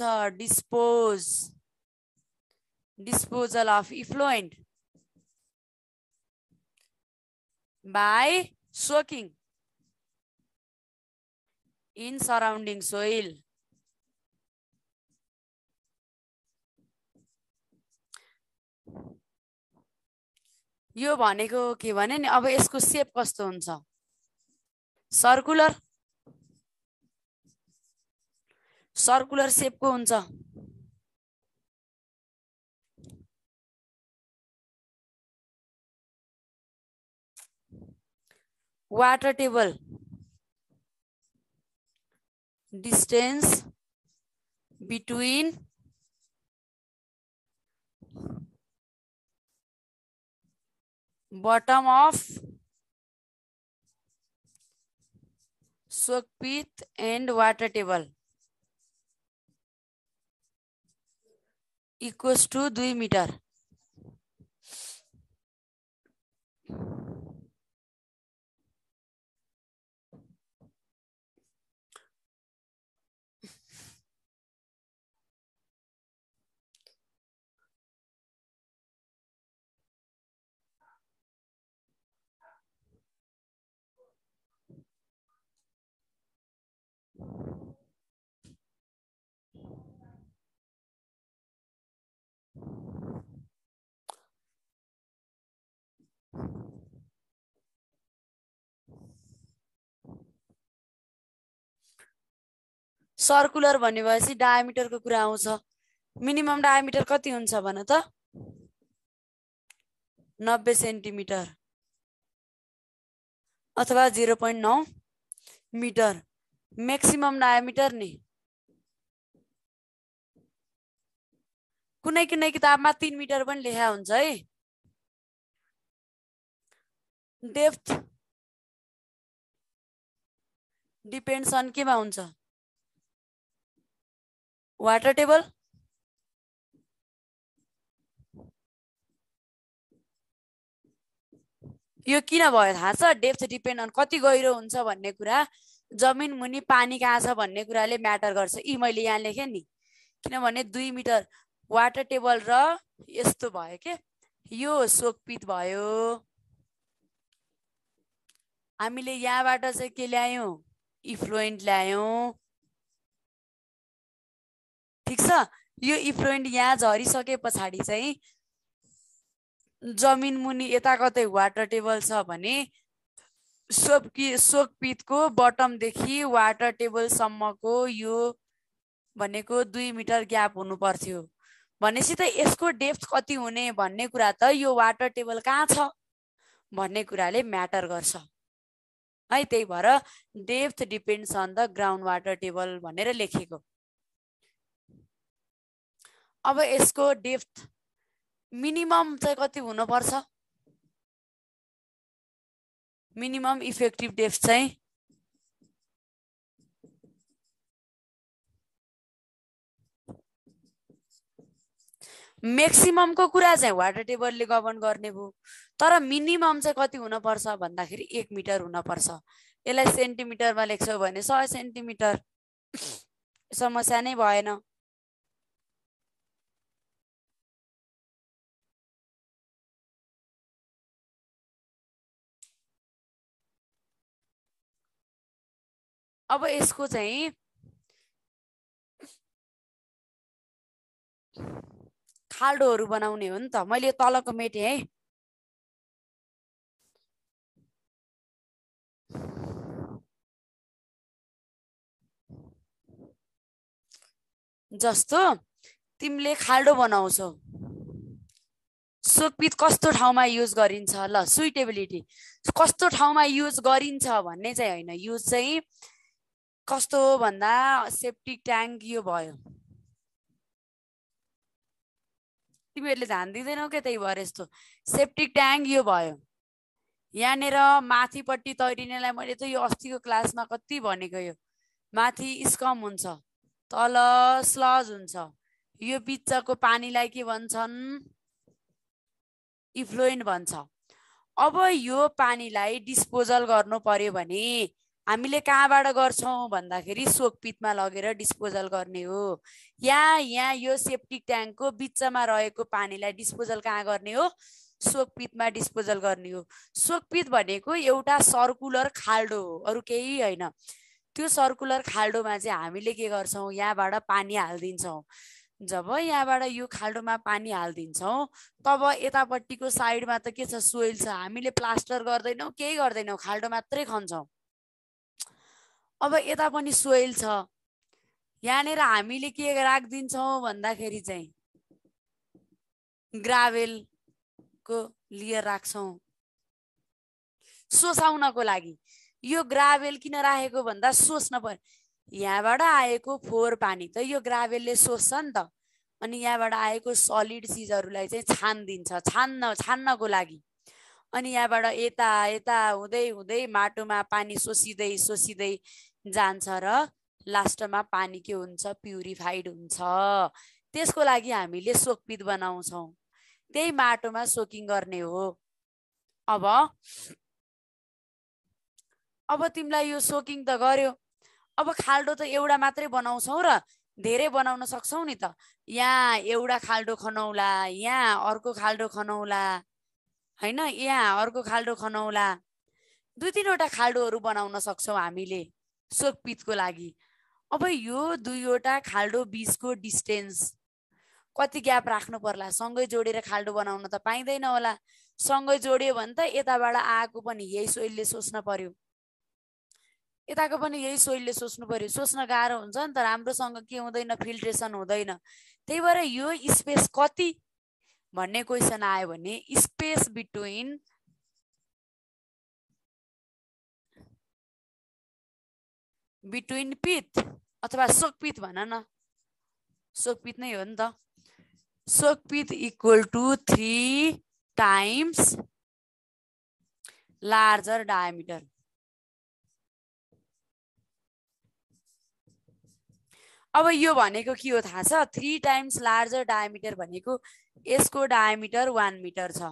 Disposal of effluent by soaking in surrounding soil. यो भनेको के भने नि, अब यसको सेप कस्तो हुन्छ? सर्कुलर सेपको हुन्छ। Water table distance between bottom of soakpit and water table equals to 2 meter. Circular भनेपछि डायामिटरको कुरा आउँछ। मिनिमम डायामिटर कति हुन्छ भन त? 90 सेन्टिमिटर अथवा 0.9 मिटर। मैक्सिमम डायामिटर नि कुनै कुनै किताबमा 3 मिटर पनि लेखा हुन्छ है। डेप्थ डिपेन्ड्स अन केमा हुन्छ? Water table. यो किन भयो थाहा छ? डेप्थ डिपेन्ड अन कति गहिरो हुन्छ भन्ने कुरा, जमिन मुनि पानी कहाँ छ भन्ने कुराले म्याटर गर्छ। यी मैले यहाँ लेखेँ नि, किनभने 2 मिटर वाटर टेबल र यस्तो भयो के, यो सोकपिट भयो। हामीले यहाँबाट चाहिँ के ल्यायौँ? इफ्लुएन्ट ल्यायौँ। ठिक छ। यो इफ्लुएन्ट यहाँ झरिसके पछाडि चाहिँ जमिन मुनि यता कतै वाटर टेबल छ भने सोकपिटको बटमदेखि वाटर टेबलसम्मको यो भनेको 2 मिटर ग्याप हुनु पर्थ्यो। भनेपछि त यसको डेप्थ कति हुने भन्ने कुरा त यो वाटर टेबल कहाँ छ भन्ने कुराले म्याटर गर्छ है। त्यही भएर depth depends on the ground water table भनेर लेखेको। अब यसको डेप्थ मिनिमम चाहिँ कति हुनुपर्छ? मिनिमम इफेक्टिभ डेप्थ चाहिँ मैक्सिममको कुरा चाहिँ वाटर टेबलले गभर्न गर्ने भयो, तर मिनिमम चाहिँ कति हुनुपर्छ भन्दाखेरि 1 मिटर हुनुपर्छ। यसलाई सेन्टिमिटरमा लेख्छौ भने 100 सेन्टिमिटर, समस्या नै भएन। अब यसको चाहिँ खाल्डोहरू बनाउने हो नि त। मैले तलको मेटेँ है। जस्तो तिमीले खाल्डो बनाउँछौ, सोकपिट कस्तो ठाउँमा युज गरिन्छ? ल, सुइटेबिलिटी कस्तो ठाउँमा युज गरिन्छ भन्ने चाहिँ होइन, युज चाहिँ कस्तो हो भन्दा सेप्टिक ट्याङ्क यो भयो। तिमीहरूले ध्यान दिँदैनौ के, त्यही भएर यस्तो। सेप्टिक ट्याङ्क यो भयो। यहाँनिर माथिपट्टि तैरिनेलाई मैले त यो अस्तिको क्लासमा कति भनेको, यो माथि स्कम हुन्छ, तल स्लज हुन्छ। यो बिचको पानीलाई के भन्छन्? इफ्लुएन्ट भन्छ। अब यो पानीलाई डिस्पोजल गर्नु पर्यो भने हामीले कहाँबाट गर्छौँ भन्दाखेरि सोकपिटमा लगेर डिस्पोजल गर्ने हो। यहाँ यो सेप्टिक ट्याङ्कको बिचमा रहेको पानीलाई डिस्पोजल कहाँ गर्ने हो? सोकपिटमा डिस्पोजल गर्ने हो। सोकपिट भनेको एउटा सर्कुलर खाल्डो हो, अरू केही होइन। त्यो सर्कुलर खाल्डोमा चाहिँ हामीले के गर्छौँ? यहाँबाट पानी हालिदिन्छौँ। जब यहाँबाट यो खाल्डोमा पानी हालिदिन्छौँ तब यतापट्टिको साइडमा त के छ? सोइल छ। हामीले प्लास्टर गर्दैनौँ, केही गर्दैनौँ, खाल्डो मात्रै खन्छौँ। अब यता पनि सोइल छ। यहाँनिर हामीले के राखिदिन्छौँ भन्दाखेरि चाहिँ ग्राभेलको लेयर राख्छौँ सोसाउनको लागि। यो ग्राभेल किन राखेको भन्दा सोच्न पर्यो। यहाँबाट आएको फोहोर पानी त यो ग्राभेलले सोच्छ नि त, अनि यहाँबाट आएको सलिड चिजहरूलाई चाहिँ छान्दिन्छ, छान्नको लागि। अनि यहाँबाट यता यता हुँदै हुँदै माटोमा पानी सोसिँदै जान्छ र लास्टमा पानी के हुन्छ? प्युरिफाइड हुन्छ। त्यसको लागि हामीले सोकपिट बनाउँछौँ, त्यही माटोमा सोकिङ गर्ने हो। अब तिमीलाई यो सोकिङ त गर्यो। अब खाल्डो त एउटा मात्रै बनाउँछौ र धेरै बनाउन सक्छौ नि त। यहाँ एउटा खाल्डो खनौला, यहाँ अर्को खाल्डो खनौला, हैन, यहाँ अर्को खाल्डो खनौला, 2-3वटा खाल्डोहरू बनाउन सक्छौ हामीले सोकपिटको लागि। अब यो 2वटा खाल्डो बीचको डिस्टेन्स कति ग्याप राख्नु पर्ला? सँगै जोडेर खाल्डो बनाउन त पाइँदैन होला। सँगै जोड्यो भने त यताबाट आएको पनि यही सोइलले सोच्न पर्यो। यताको पनि यही सोइलले सोच्नु पर्यो, सोच्न गाह्रो हुन्छ नि त, राम्रोसँग के हुँदैन, फिल्ट्रेसन हुँदैन। त्यही भएर यो स्पेस कति भन्ने क्वेसन आयो भने स्पेस बिट्विन पिथ अथवा सोकपिथ भन न, सोकपिथ नै हो नि त। Soak pit equal to 3 times larger diameter. अब यो भनेको के हो थाहा छ? 3 टाइम्स लार्जर डायमिटर भनेको यसको डायमिटर 1 मिटर छ,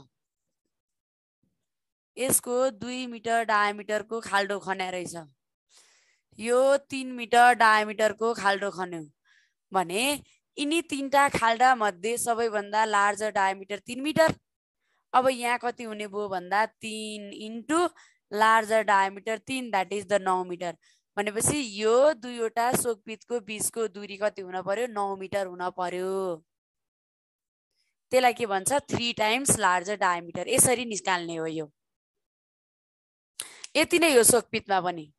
यसको 2 मिटर डायमिटरको खाल्डो खन्या रहेछ, यो 3 मिटर डायमिटरको खाल्डो खन्यो भने यिनी तीनटा खाल्डा मध्ये सबैभन्दा लार्जर डायमिटर 3 मिटर। अब यहाँ कति हुने भयो भन्दा 3 into larger diameter 3 that is the 9 metre. भनेपछि यो दुईवटा सोकपिथको बीचको दूरी कति हुन पर्यो? 9 मिटर हुन पर्यो। त्यसलाई के भन्छ? 3 टाइम्स लार्जर डायमिटर। यसरी निकाल्ने हो यो। यति नै हो सोकपिथमा पनि।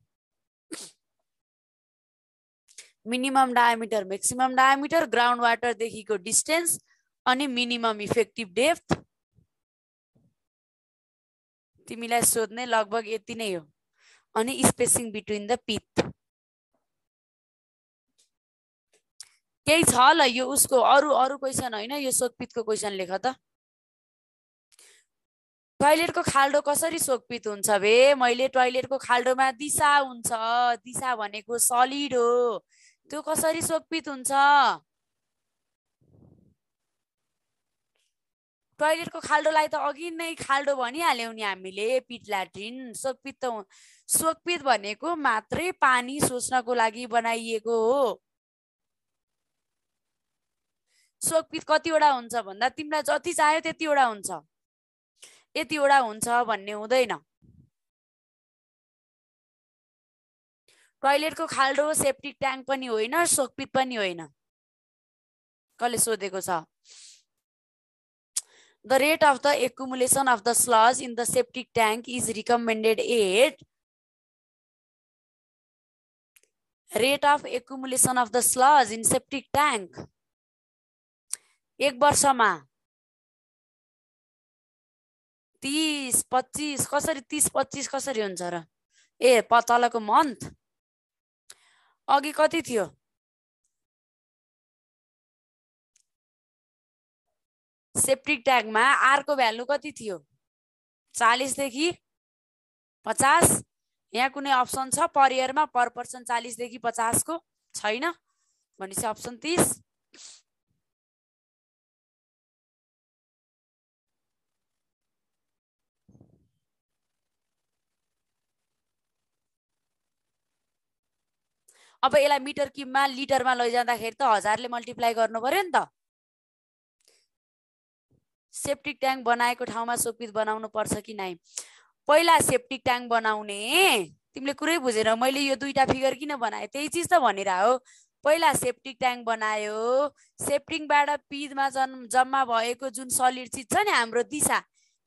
Minimum diameter, maximum diameter, ground वाटरदेखिको डिस्टेन्स अनि मिनिमम इफेक्टिभ डेप्थ। तिमीलाई सोध्ने लगभग यति नै हो। अनि स्पेसिङ बिट्विन द पिथ। केही छ ल यो उसको अरु क्वेसन होइन, यो सोकपिथको क्वेसन लेख त। टोयलेटको खाल्डो कसरी सोकपिथ हुन्छ बे? मैले टोयलेटको खाल्डोमा दिशा हुन्छ, दिशा भनेको सलिड हो, त्यो कसरी सोकपिथ हुन्छ? टोयलेटको खाल्डोलाई त अघि नै खाल्डो भनिहाल्यौँ नि हामीले, पिट ल्याट्रिन। सोकपिथ भनेको मात्रै पानी सोच्नको लागि बनाइएको हो। सोकपिथ कतिवटा हुन्छ भन्दा तिमीलाई जति चाह्यो त्यतिवटा हुन्छ, यतिवटा हुन्छ भन्ने हुँदैन। टोयलेटको खाल्डो सेप्टिक ट्याङ्क पनि होइन, सोकपिथ पनि होइन। कसले सोधेको छ? The rate of the accumulation of the sludge in the septic tank is recommended at rate of accumulation of the sludge in septic tank 1 वर्षमा 30-25 कसरी 30-25 कसरी हुन्छ र? ए तलको मन्थ अघि कति थियो? सेप्टिक ट्याङ्कमा आर को भ्यालु कति थियो? 40 देखि 50। यहाँ कुनै अप्सन छ पर इयरमा? पर पर्सन 40 देखि 50 को छैन भनेपछि अप्सन 30। अब यसलाई मिटर क्युबमा लिटरमा लैजाँदाखेरि त 1000 ले मल्टिप्लाई गर्नु पर्यो नि त। सेप्टिक ट्याङ्क बनाएको ठाउँमा सोकपिथ बनाउनु पर्छ कि नै? पहिला सेप्टिक ट्याङ्क बनाउने, तिमीले कुरै बुझेन, मैले यो दुईटा फिगर किन बनाए? त्यही चिज त भनिरा हो। पहिला सेप्टिक ट्याङ्क बनायो, सेप्टिङबाट पिथमा जम्मा भएको जुन सलिड चिज छ नि हाम्रो दिशा,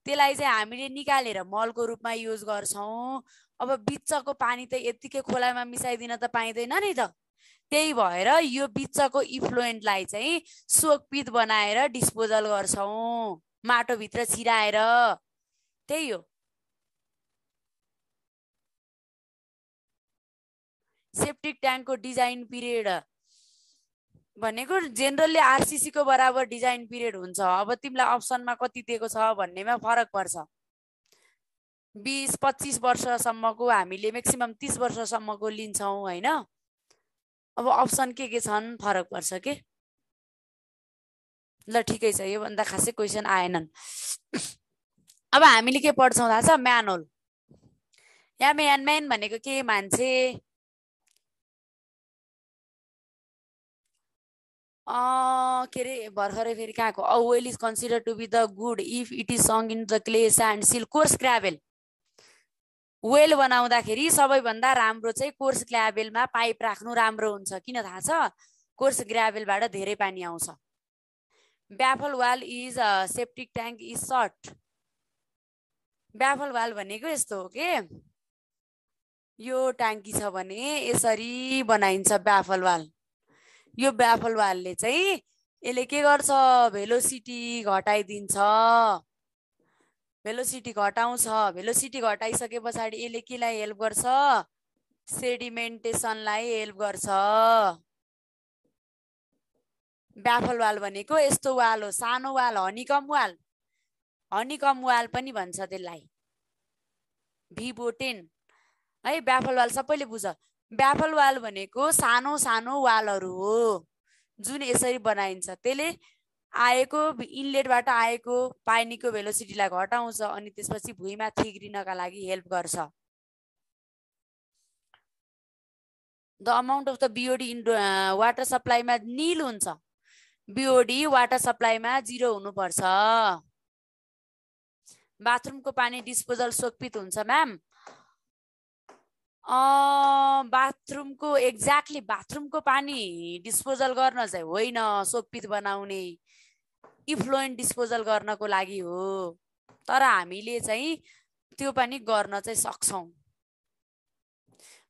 त्यसलाई चाहिँ हामीले निकालेर मलको रूपमा युज गर्छौँ। अब बिचको पानी त यतिकै खोलामा मिसाइदिन त पाइँदैन नि त। त्यही भएर यो बिचको इफ्लुएन्टलाई चाहिँ सोकपिथ बनाएर डिस्पोजल गर्छौँ, माटोभित्र छिराएर। त्यही हो सेप्टिक ट्याङ्कको डिजाइन पिरियड भनेको। जेनरली आरसीसी को बराबर डिजाइन पिरियड हुन्छ। अब तिमीलाई अप्सनमा कति दिएको छ भन्नेमा फरक पर्छ। 20-25 वर्षसम्मको हामीले म्याक्सिमम 30 वर्षसम्मको लिन्छौँ होइन। अब अप्सन के छन् फरक पर्छ के। ल ठिकै छ, यो भन्दा खासै क्वेसन आएनन्। अब हामीले के पढ्छौँ थाहा छ? म्यानुअल। यहाँ म्यान भनेको के? मान्छे। के अरे भर्खरै फेरि कहाँको? Uh well is consider to be the good if it is sunk in the clay sand silt coarse gravel. Well बनाउँदाखेरि सबैभन्दा राम्रो चाहिँ कोर्स ग्राभेलमा पाइप राख्नु राम्रो हुन्छ। किन थाहा छ? कोर्स ग्राभेलबाट धेरै पानी आउँछ। Baffle wall is septic tank is short. Baffle wall भनेको यस्तो हो के, यो ट्याङ्की छ भने यसरी बनाइन्छ ब्याफल वाल। यो ब्याफल वालले चाहिँ यसले के गर्छ, भेलोसिटी घटाइदिन्छ। भेलोसिटी घटाउँछ। भेलोसिटी घटाइसके पछाडि यसले केलाई हेल्प गर्छ, सेडिमेन्टेसनलाई हेल्प गर्छ। ब्याफल वाल भनेको यस्तो वाल हो, सानो वाल, हनीकम वाल। हनीकम वाल पनि भन्छ त्यसलाई, भिबोटेन है। ब्याफल वाल सबैले बुझ। ब्याफल वाल भनेको सानो सानो वालहरू हो जुन यसरी बनाइन्छ। त्यसले आएको इनलेटबाट आएको पानीको भेलोसिटीलाई घटाउँछ अनि त्यसपछि भुइँमा थिग्रिनका लागि हेल्प गर्छ। The amount of the BOD in water सप्लाईमा निल हुन्छ। बिओडी वाटर सप्लाईमा 0 हुनुपर्छ। बाथरुमको पानी डिस्पोजल सोकपित हुन्छ म्याम। बाथरुमको एक्ज्याक्टली बाथरुमको पानी डिस्पोजल गर्न चाहिँ होइन, सोकपित बनाउने इफ्लुएन्ट डिस्पोजल गर्नको लागि हो। तर हामीले चाहिँ त्यो पनि गर्न चाहिँ सक्छौँ।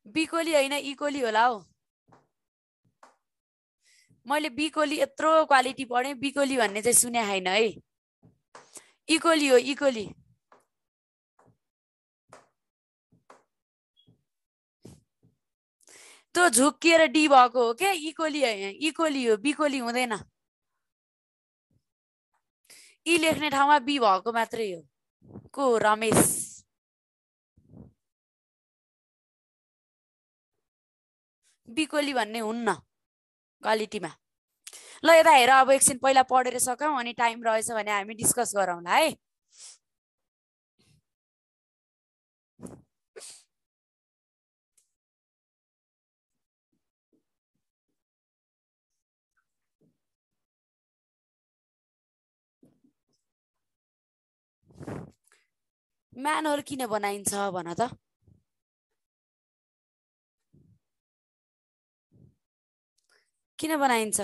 बिकोली होइन, इकोली होला हौ। मैले बिकोली यत्रो क्वालिटी पढेँ, बिकोली भन्ने चाहिँ सुने छैन है। इकोली हो, इकोली। त्यो झुक्किएर डी भएको हो क्या, इकोली होइन, इकोली हो, बिकोली हुँदैन। ई लेख्ने ठाउँमा बी भएको मात्रै हो। को रमेश? बिकोली भन्ने हुन्न क्वालिटीमा। ल यता हेर, अब एकछिन पहिला पढेर सकौँ अनि टाइम रहेछ भने हामी डिस्कस गरौँला है। म्यानहल किन बनाइन्छ भन त? किन बनाइन्छ?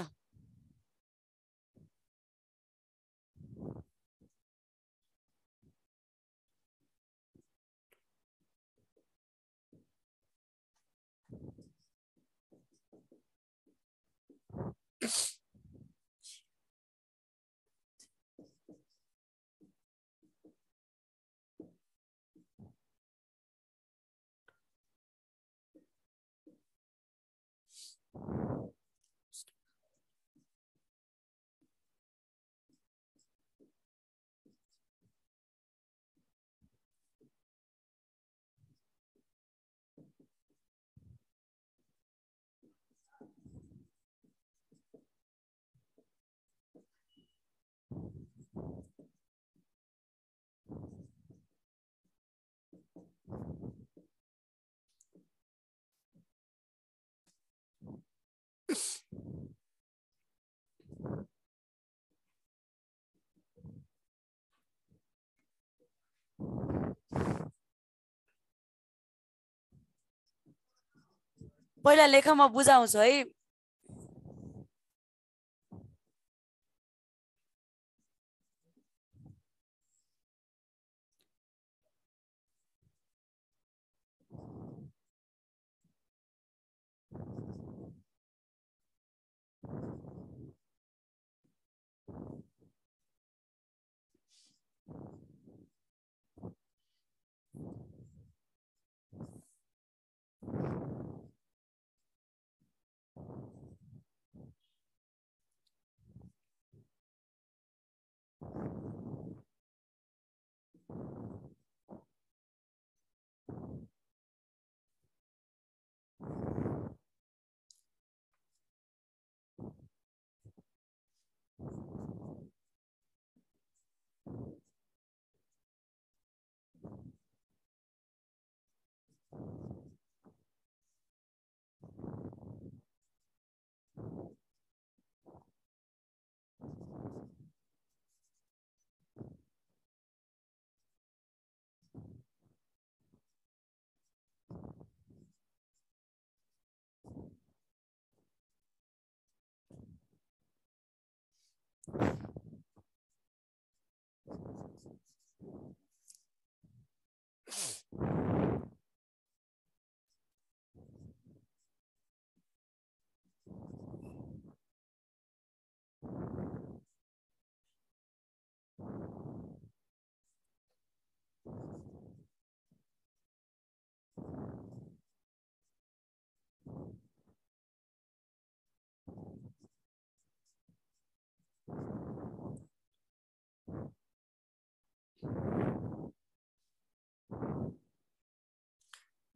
पहिला लेख, म बुझाउँछु है।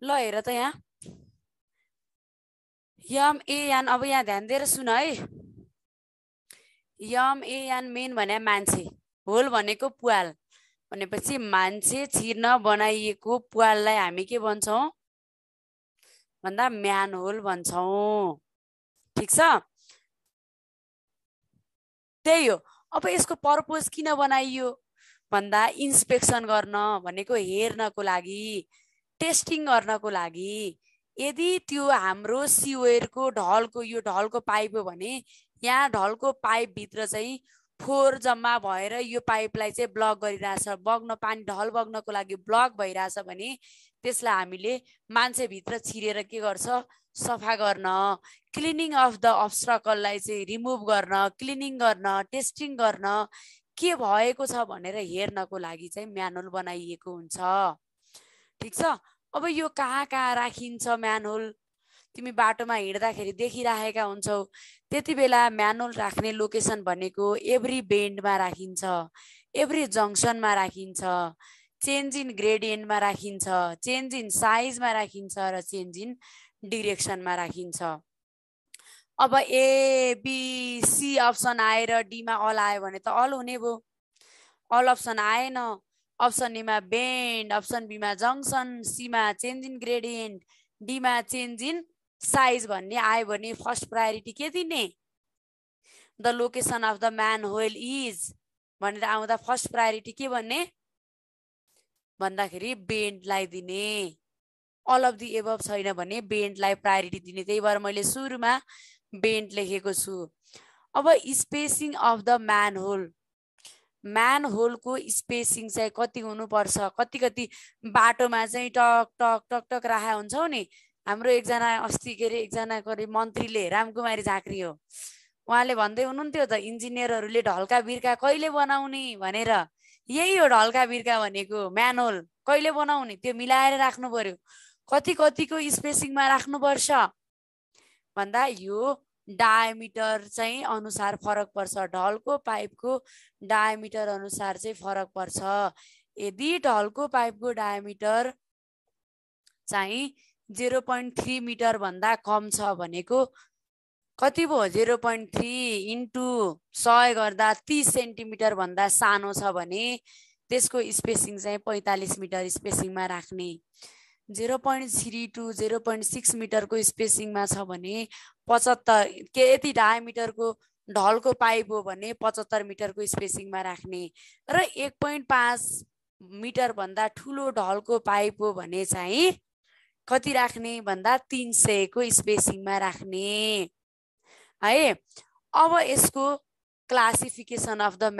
ल हेर त यहाँ यम ए यान अब यहाँ ध्यान दिएर सुन है यम ए यान मेन भने मान्छे होल भनेको पुवाल भनेपछि मान्छे छिर्न बनाइएको पुवाललाई हामी के भन्छौँ भन्दा म्यान होल भन्छौँ ठीक छ त्यही हो अब यसको पर्पज किन बनाइयो भन्दा इन्स्पेक्सन गर्न भनेको हेर्नको लागि टेस्टिङ गर्नको लागि यदि त्यो हाम्रो सिवेयरको ढलको यो ढलको पाइप हो भने यहाँ ढलको पाइपभित्र चाहिँ फोहोर जम्मा भएर यो पाइपलाई चाहिँ ब्लक गरिरहेछ बग्न पानी ढल बग्नको लागि ब्लक भइरहेछ भने त्यसलाई हामीले मान्छेभित्र छिरेर के गर्छ सफा गर्न क्लिनिङ अफ द अब्स्ट्रकललाई चाहिँ रिमुभ गर्न क्लिनिङ गर्न टेस्टिङ गर्न के भएको छ भनेर हेर्नको लागि चाहिँ म्यानुअल बनाइएको हुन्छ ठीक छ अब यो कहाँ कहाँ राखिन्छ म्यानुअल तिमी बाटोमा हिँड्दाखेरि देखिराखेका हुन्छौ त्यति बेला म्यानुअल राख्ने लोकेसन भनेको एभ्री बेन्डमा राखिन्छ एभ्री जङ्सनमा राखिन्छ चेन्ज इन ग्रेडियन्टमा राखिन्छ चेन्ज इन साइजमा राखिन्छ र चेन्ज इन डिरेक्सनमा राखिन्छ अब ए बी सी अप्सन आएर डीमा अल आयो भने त अल हुने भयो अल अप्सन आएन अप्सन एमा बेन्ड अप्सन बीमा जङ्सन सीमा चेन्ज इन ग्रेडियन्ट डीमा चेन्ज इन साइज भन्ने आयो भने फर्स्ट प्रायोरिटी के दिने the location of the manhole is भनेर आउँदा फर्स्ट प्रायोरिटी के भन्ने भन्दाखेरि बेन्डलाई दिने अल अफ दि एबभ छैन भने बेन्डलाई प्रायोरिटी दिने त्यही भएर मैले सुरुमा बेन्ड लेखेको छु अब स्पेसिङ अफ द म्यान होलको स्पेसिङ चाहिँ कति हुनुपर्छ कति कति बाटोमा चाहिँ टक टक टक टक राखा हुन्छौ नि हाम्रो एकजना अस्ति के अरे एकजना मन्त्रीले रामकुमारी झाँक्री हो उहाँले भन्दै हुनुहुन्थ्यो त इन्जिनियरहरूले ढल्का बिर्का कहिले बनाउने भनेर यही हो ढल्का बिर्का भनेको म्यानहोल कहिले बनाउने त्यो मिलाएर राख्नु पर्यो कति कतिको स्पेसिङमा राख्नुपर्छ भन्दा यो डायमिटर चाहिँ अनुसार फरक पर्छ ढलको पाइपको डायमिटर अनुसार चाहिँ फरक पर्छ यदि ढलको पाइपको डायमिटर चाहिँ 0.3 मिटर भन्दा कम छ भनेको कति भयो 0.3 इन्टु 100 गर्दा 30 सेन्टिमिटर भन्दा सानो छ भने त्यसको स्पेसिङ चाहिँ 45 मिटर स्पेसिङमा राख्ने 0.3 टु 0.6 मिटरको स्पेसिङमा छ भने 75 के यति डायमिटरको ढलको पाइप हो भने 75 मिटरको स्पेसिङमा राख्ने र 1.5 मिटर भन्दा ठुलो ढलको पाइप हो भने चाहिँ कति राख्ने भन्दा 300 को स्पेसिङमा राख्ने है अब यसको क्लासिफिकेसन अफ द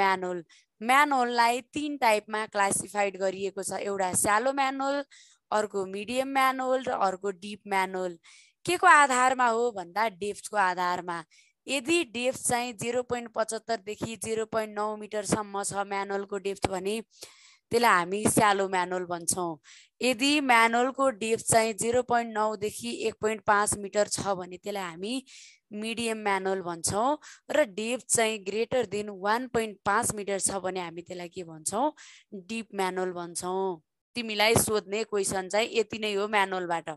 म्यानहोललाई 3 टाइपमा क्लासिफाइड गरिएको छ एउटा स्यालो म्यानहोल अर्को मिडियम म्यानहोल र अर्को डिप म्यानहोल के को आधारमा हो भन्दा डेप्थको आधारमा यदि डेप्थ चाहिँ 0.75 देखि 0.9 मिटरसम्म छ म्यानहोलको डेप्थ भने त्यसलाई हामी स्यालो म्यानहोल भन्छौँ यदि म्यानहोलको डेप्थ चाहिँ 0.9 देखि 1.5 मिटर छ भने त्यसलाई हामी मिडियम म्यानहोल भन्छौँ र डेप्थ चाहिँ ग्रेटर देन 1.5 मिटर छ भने हामी त्यसलाई के भन्छौँ डिप म्यानहोल भन्छौँ तिमीलाई सोध्ने क्वेसन चाहिँ यति नै हो म्यानहोलबाट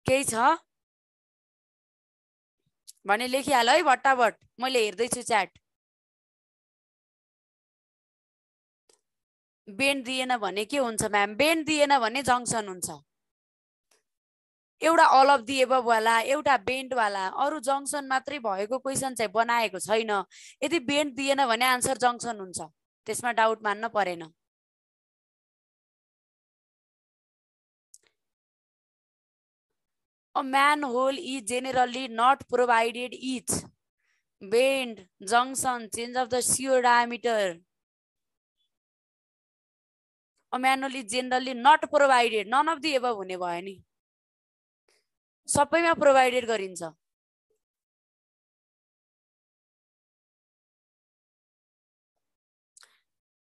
केही छ भने लेखिहाल है भट्टाभट मैले हेर्दैछु च्याट बेन्ड दिएन भने के हुन्छ म्याम बेन्ड दिएन भने जङ्सन हुन्छ एउटा अल अफ दि एबभ वाला एउटा बेन्ड वाला अरु जङ्सन मात्रै भएको क्वेसन चाहिँ बनाएको छैन यदि बेन्ड दिएन भने आन्सर जङ्सन हुन्छ त्यसमा डाउट मान्न परेन A manhole is generally not provided each bend, junction, change of the sewer diameter. A manhole is generally not provided. None of the above हुने भयो नि सबैमा प्रोभाइडेड गरिन्छ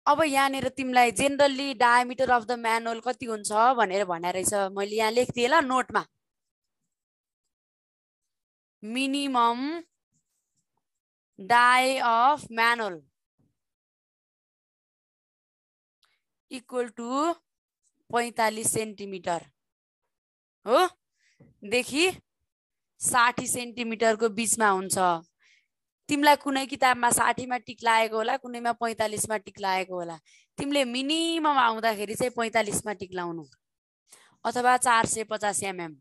अब यहाँनिर तिमीलाई generally diameter of the manhole कति हुन्छ भनेर भने रहेछ मैले यहाँ लेख्दिए ल नोटमा minimum dia of manhole equal to 45 centimetre हो देखि 60 सेन्टिमिटरको बिचमा हुन्छ। तिमीलाई कुनै किताबमा 60 मा टिक लागेको होला, कुनैमा 45 मा टिक लागेको होला। तिमीले मिनिमम आउँदाखेरि चाहिँ 45 मा टिक लाउनु अथवा 450 एमएम।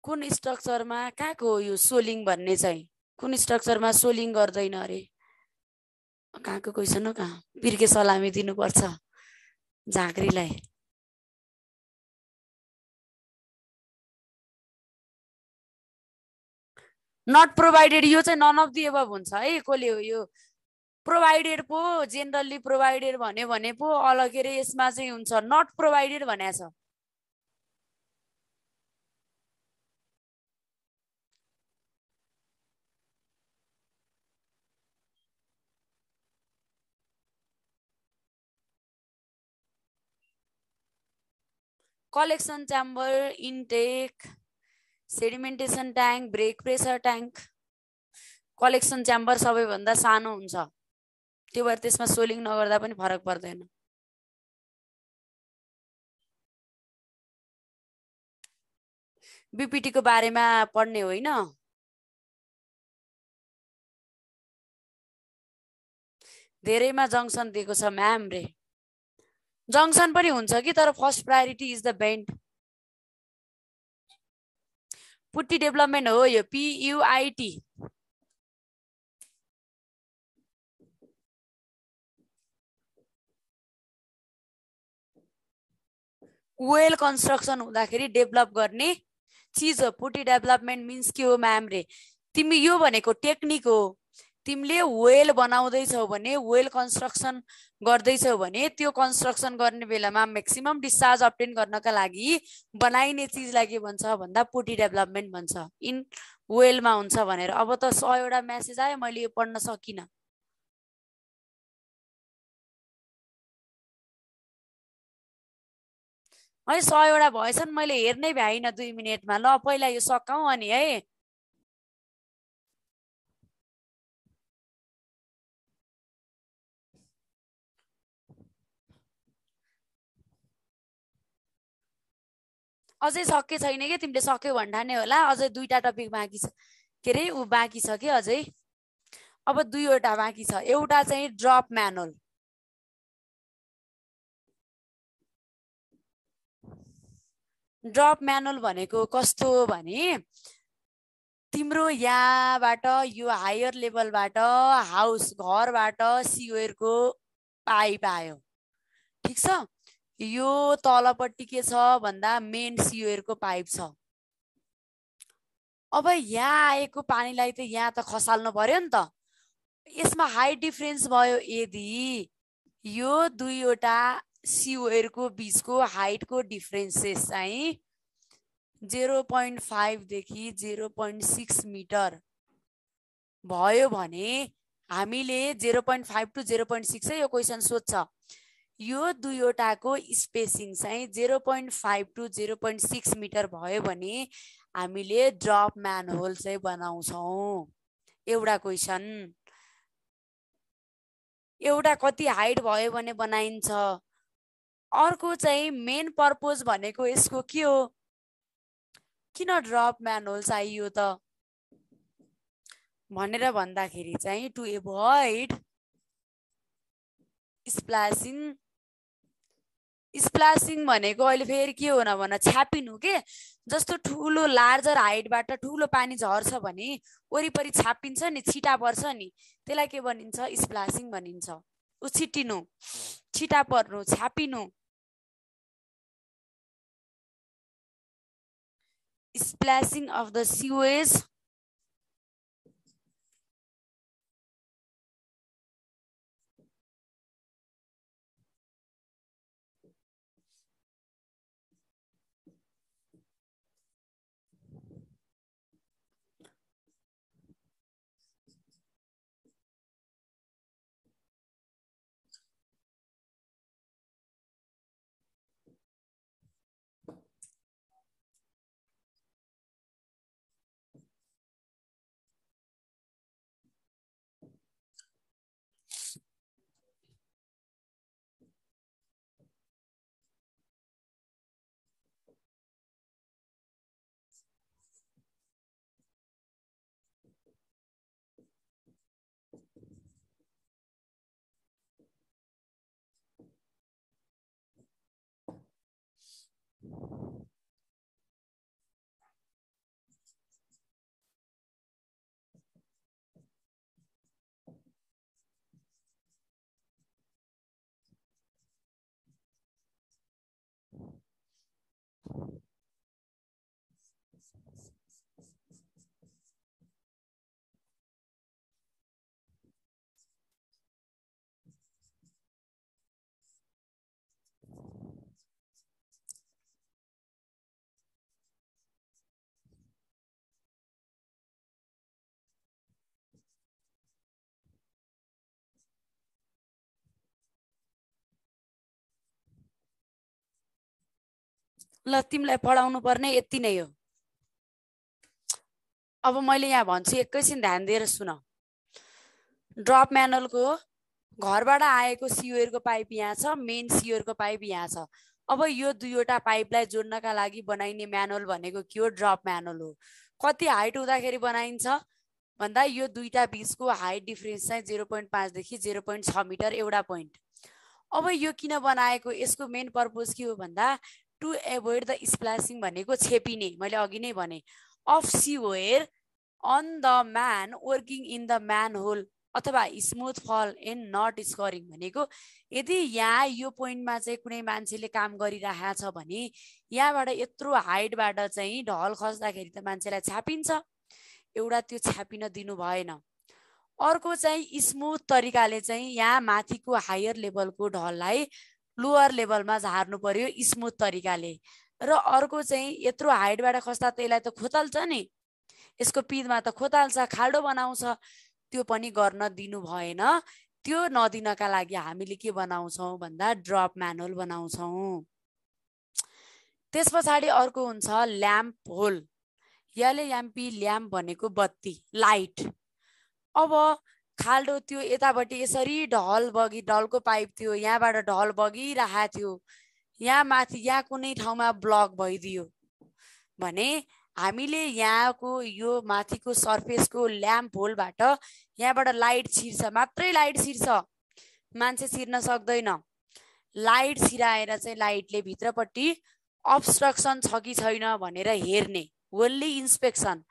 कुन स्ट्रक्चरमा कहाँको हो यो सोलिङ भन्ने चाहिँ? कुन स्ट्रक्चरमा सोलिङ गर्दैन अरे? कहाँको क्वेसन हो? कहाँ बिर्के सलामी दिनुपर्छ झाँक्रीलाई। नट प्रोभाइडेड, यो चाहिँ नन अफ दि एबभ हुन्छ है। कसले हो यो? प्रोभाइडेड पो जेनरली प्रोभाइडेड भन्यो भने पो अलग के अरे यसमा चाहिँ हुन्छ। नट प्रोभाइडेड भनेको छ। Collection chamber, intake, sedimentation tank, break pressure tank. Collection chamber सबैभन्दा सानो हुन्छ, त्यो भएर त्यसमा सोलिङ नगर्दा पनि फरक पर्दैन। बिपिटीको बारेमा पढ्ने होइन, धेरैमा जङ्सन दिएको छ म्याम रे। जङ्सन पनि हुन्छ कि, तर first priority is the bend. Putty development हो यो, PUIT। वेल कन्स्ट्रक्सन हुँदाखेरि डेभलप गर्ने चिज हो। पुट्टी डेभलपमेन्ट मिन्स के हो म्याम रे? तिमी यो भनेको टेक्निक हो। तिमीले वेल बनाउँदैछौ भने, वेल कन्स्ट्रक्सन गर्दैछौ भने, त्यो कन्स्ट्रक्सन गर्ने बेलामा म्याक्सिमम डिस्चार्ज अब्टेन गर्नका लागि बनाइने चिजलाई के भन्छ भन्दा पुट्टी डेभलपमेन्ट भन्छ। इन वेलमा हुन्छ भनेर। अब त 100 वटा मेसेज आयो, मैले यो पढ्न सकिनँ। है 100 वटा भएछन्, मैले हेर्नै भ्याइनँ 2 मिनटमा। ल पहिला यो सकाउँ अनि है। अझै सके छैन कि? तिमीले सक्यौ भन्ठाने होला। अझै 2टा टपिक बाँकी छ, के अरे ऊ बाँकी छ कि अझै। अब 2वटा बाँकी छ। एउटा चाहिँ ड्रप म्यानुअल। ड्रप म्यानुअल भनेको कस्तो हो भने, तिम्रो यहाँबाट यो हायर लेभलबाट हाउस घरबाट सिवेयरको पाइप आयो, ठिक छ। यो तलपट्टि के छ भन्दा मेन सिवेयरको पाइप छ। अब यहाँ आएको पानीलाई त यहाँ त खसाल्नु पर्यो नि त। यसमा हाइट डिफरेन्स भयो यदि यो 2वटा सिवेयरको बिचको हाइटको डिफरेन्सेस चाहिँ 0.5 देखि 0.6 मिटर भयो भने हामीले 0.5 टु 0.6 यो क्वेसन सोध्छ। यो 2वटाको स्पेसिङ चाहिँ 0.5 टु 0.6 मिटर भयो भने हामीले ड्रप म्यानहोल चाहिँ बनाउँछौँ। एउटा क्वेसन। एउटा कति हाइट भयो भने बनाइन्छ। अर्को चाहिँ मेन पर्पज भनेको यसको के हो? किन ड्रप म्यानहोल चाहियो त भनेर भन्दाखेरि चाहिँ टु एभोइड स्प्ल्यासिङ। स्प्ल्यासिङ भनेको अहिले फेरि के हो न भन, छ्यापिनु के। जस्तो ठुलो लार्जर हाइटबाट ठुलो पानी झर्छ भने वरिपरि छापिन्छ नि, छिटा पर्छ नि, त्यसलाई के भनिन्छ? स्प्ल्यासिङ भनिन्छ। उछिटिनु, छिटा पर्नु, छापिनु। स्प्ल्यासिङ अफ द सिवेज ल तिमीलाई पढाउनु पर्ने यति नै हो। अब मैले यहाँ भन्छु एकैछिन ध्यान दिएर सुन। ड्रप म्यानुअलको घरबाट आएको सिओरको पाइप यहाँ छ, मेन सिओरको पाइप यहाँ छ। अब यो दुईवटा पाइपलाई जोड्नका लागि बनाइने म्यानुअल भनेको के हो? ड्रप म्यानुअल हो। कति हाइट हुँदाखेरि बनाइन्छ भन्दा यो दुईटा बीचको हाइट डिफरेन्स चाहिँ 0.5 देखि 0.6 मिटर एउटा पोइन्ट। अब यो किन बनाएको? यसको मेन पर्पज के हो भन्दा टु एभोइड द स्प्ल्यासिङ भनेको छेपिने, मैले अघि नै भने, of sewer on the man working in the manhole अथवा smooth fall and not scouring भनेको यदि यहाँ यो पोइन्टमा चाहिँ कुनै मान्छेले काम गरिरहेको छ भने यहाँबाट यत्रो हाइटबाट चाहिँ ढल खस्दाखेरि त मान्छेलाई छापिन्छ, एउटा त्यो छापिन दिनु भएन। अर्को चाहिँ स्मुथ तरिकाले चाहिँ यहाँ माथिको हायर लेभलको ढललाई लोअर लेभलमा झार्नु पर्यो स्मुथ तरिकाले। र अर्को चाहिँ यत्रो हाइटबाट खस्दा त्यसलाई त खोताल्छ नि, यसको पिँधमा त खोताल्छ, खाल्डो बनाउँछ, त्यो पनि गर्न दिनु भएन। त्यो नदिनका लागि हामीले के बनाउँछौँ भन्दा ड्रप म्यानुअल बनाउँछौँ। त्यस पछाडि अर्को हुन्छ ल्याम्प होल, एलएएमपी, ल्याम्प भनेको बत्ती, लाइट। अब खाल्डो त्यो यतापट्टि यसरी ढल बगी, ढलको पाइप थियो, यहाँबाट ढल बगिरहेको थियो, यहाँ माथि यहाँ कुनै ठाउँमा ब्लक भइदियो भने हामीले यहाँको यो माथिको सर्फेसको ल्याम्प होलबाट यहाँबाट लाइट छिर्छ, मात्रै लाइट छिर्छ, मान्छे छिर्न सक्दैन। लाइट छिराएर चाहिँ लाइटले भित्रपट्टि अब्स्ट्रक्सन छ कि छैन भनेर हेर्ने, ओन्ली इन्स्पेक्सन।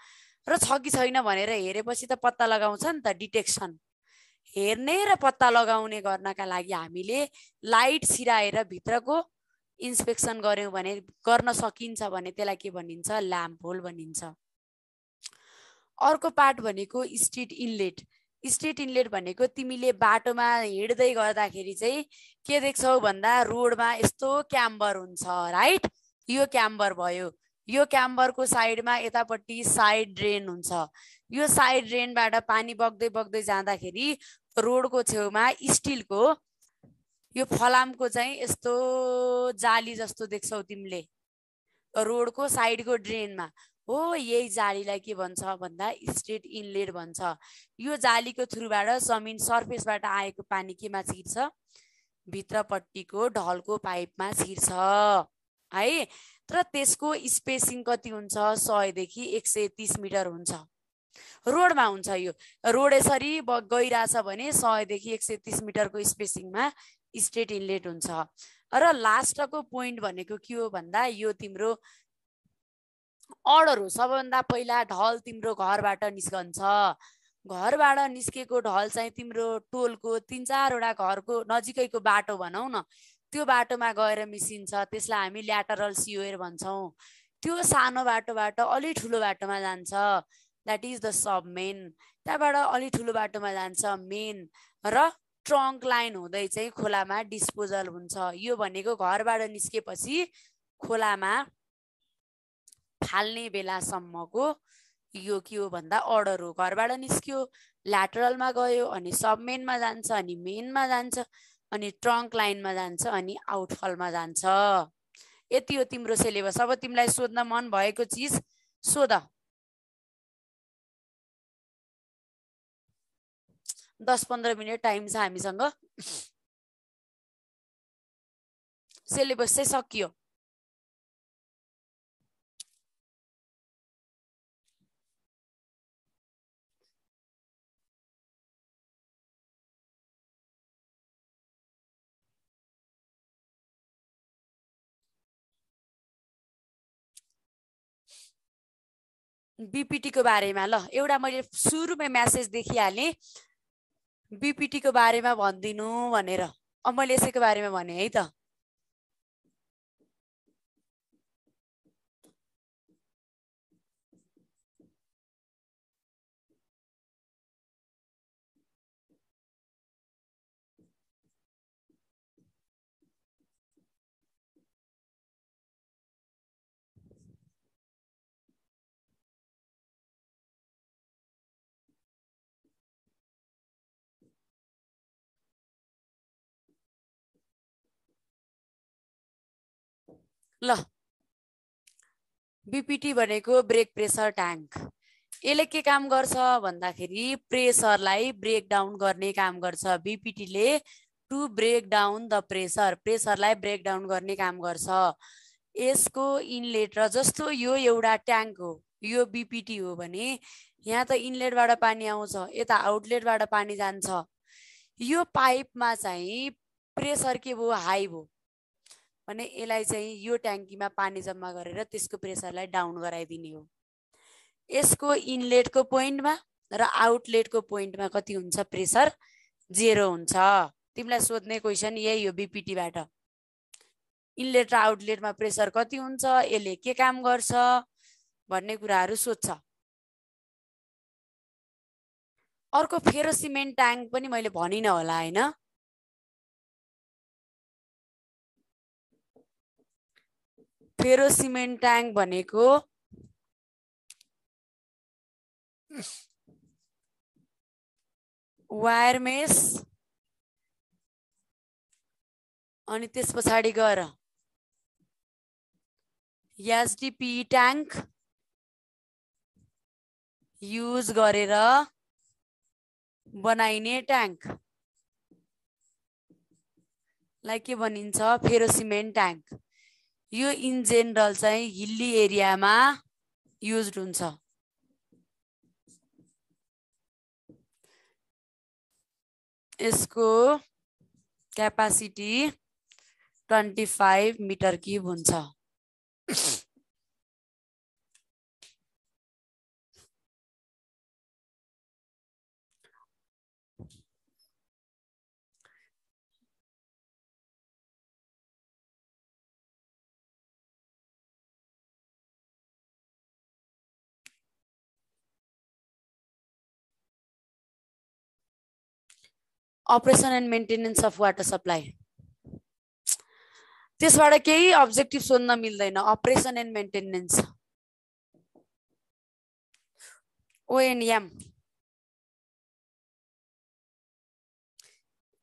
र छ कि छैन भनेर हेरेपछि त पत्ता लगाउँछ नि त, डिटेक्सन। हेर्ने र पत्ता लगाउने गर्नका लागि हामीले लाइट छिराएर भित्रको इन्स्पेक्सन गर्यौं भने, गर्न सकिन्छ भने त्यसलाई के भनिन्छ? ल्याम्प होल भनिन्छ। अर्को पार्ट भनेको स्ट्रिट इनलेट। स्ट्रिट इनलेट भनेको तिमीले बाटोमा हिँड्दै गर्दाखेरि चाहिँ के देख्छौ भन्दा रोडमा यस्तो क्याम्बर हुन्छ, राइट? यो क्याम्बर भयो, यो क्याम्बरको साइडमा यतापट्टि साइड ड्रेन हुन्छ। यो साइड ड्रेनबाट पानी बग्दै बग्दै जाँदाखेरि रोडको छेउमा स्टिलको यो फलामको चाहिँ यस्तो जाली जस्तो देख्छौ तिमीले रोडको साइडको ड्रेनमा, हो यही जालीलाई के भन्छ भन्दा स्ट्रिट इनलेट भन्छ। यो जालीको थ्रुबाट जमिन सर्फेसबाट आएको पानी केमा छिर्छ? भित्रपट्टिको ढलको पाइपमा छिर्छ है। तर त्यसको स्पेसिङ कति हुन्छ? 100 देखि 130 मिटर हुन्छ। रोडमा हुन्छ, यो रोड यसरी गइरहेछ भने 100 देखि 130 मिटरको स्पेसिङमा स्ट्रेट इनलेट हुन्छ। र लास्टको पोइन्ट भनेको के हो भन्दा यो तिम्रो अर्डर हो। सबभन्दा पहिला ढल तिम्रो घरबाट निस्कन्छ, घरबाट निस्केको ढल चाहिँ तिम्रो टोलको 3-4 वटा घरको नजिकैको बाटो भनौँ न, त्यो बाटोमा गएर मिसिन्छ, त्यसलाई हामी ल्याटरल सिओर भन्छौँ। त्यो सानो बाटोबाट अलि ठुलो बाटोमा जान्छ, that is the sub main. त्यहाँबाट अलि ठुलो बाटोमा जान्छ मेन, र ट्रङ्क लाइन हुँदै चाहिँ खोलामा डिस्पोजल हुन्छ। यो भनेको घरबाट निस्केपछि खोलामा फाल्ने बेलासम्मको यो के हो भन्दा अर्डर हो। घरबाट निस्क्यो, ल्याटरलमा गयो, अनि सबमेनमा जान्छ, अनि मेनमा जान्छ, अनि ट्रङ्क लाइनमा जान्छ, अनि आउटफलमा जान्छ। यति हो तिम्रो सिलेबस। अब तिमीलाई सोध्न मन भएको चिज सोध। 10-15 मिनट टाइम छ हामीसँग। सिलेबस चाहिँ सकियो। बीपीटी को बारेमा ल एउटा मैले सुरुमै मेसेज देखिहालेँ, बीपीटी को बारेमा भनिदिनु भनेर। अब मैले यसैको बारेमा भने है त। ल बीपीटी भनेको ब्रेक प्रेसर ट्याङ्क। यसले के काम गर्छ भन्दाखेरि प्रेसरलाई ब्रेक डाउन गर्ने काम गर्छ। बीपीटीले to break down the pressure, प्रेसरलाई ब्रेक डाउन गर्ने काम गर्छ। यसको इनलेट र जस्तो यो एउटा ट्याङ्क हो, यो बीपीटी हो भने यहाँ त इनलेटबाट पानी आउँछ, यता आउटलेटबाट पानी जान्छ। यो पाइपमा चाहिँ प्रेसर के भयो, हाई भयो भने यसलाई चाहिँ यो ट्याङ्कीमा पानी जम्मा गरेर त्यसको प्रेसरलाई डाउन गराइदिने हो। यसको इनलेटको पोइन्टमा र आउटलेटको पोइन्टमा कति हुन्छ, प्रेसर 0 हुन्छ। तिमीलाई सोध्ने क्वेसन यही हो बीपीटीबाट, इनलेट र आउटलेटमा प्रेसर कति हुन्छ, यसले के काम गर्छ भन्ने कुराहरू सोध्छ। अर्को फेरोसिमेन्ट ट्याङ्क पनि मैले भनिनँ होला हैन। फेरोसिमेन्ट ट्याङ्क भनेको वायर मेस अनि त्यस पछाडि गएर एसडीपी ट्याङ्क युज गरेर बनाइने ट्याङ्क लाई के भनिन्छ, फेरोसिमेन्ट ट्याङ्क। यो इन जेनरल चाहिँ हिल्ली एरियामा युज हुन्छ। यसको क्यापासिटी 25 मिटर क्युब हुन्छ। Operation and maintenance of water supply, त्यसबाट केही अब्जेक्टिभ सोध्न मिल्दैन। अपरेसन एन्ड मेन्टेनेन्स ओएनएम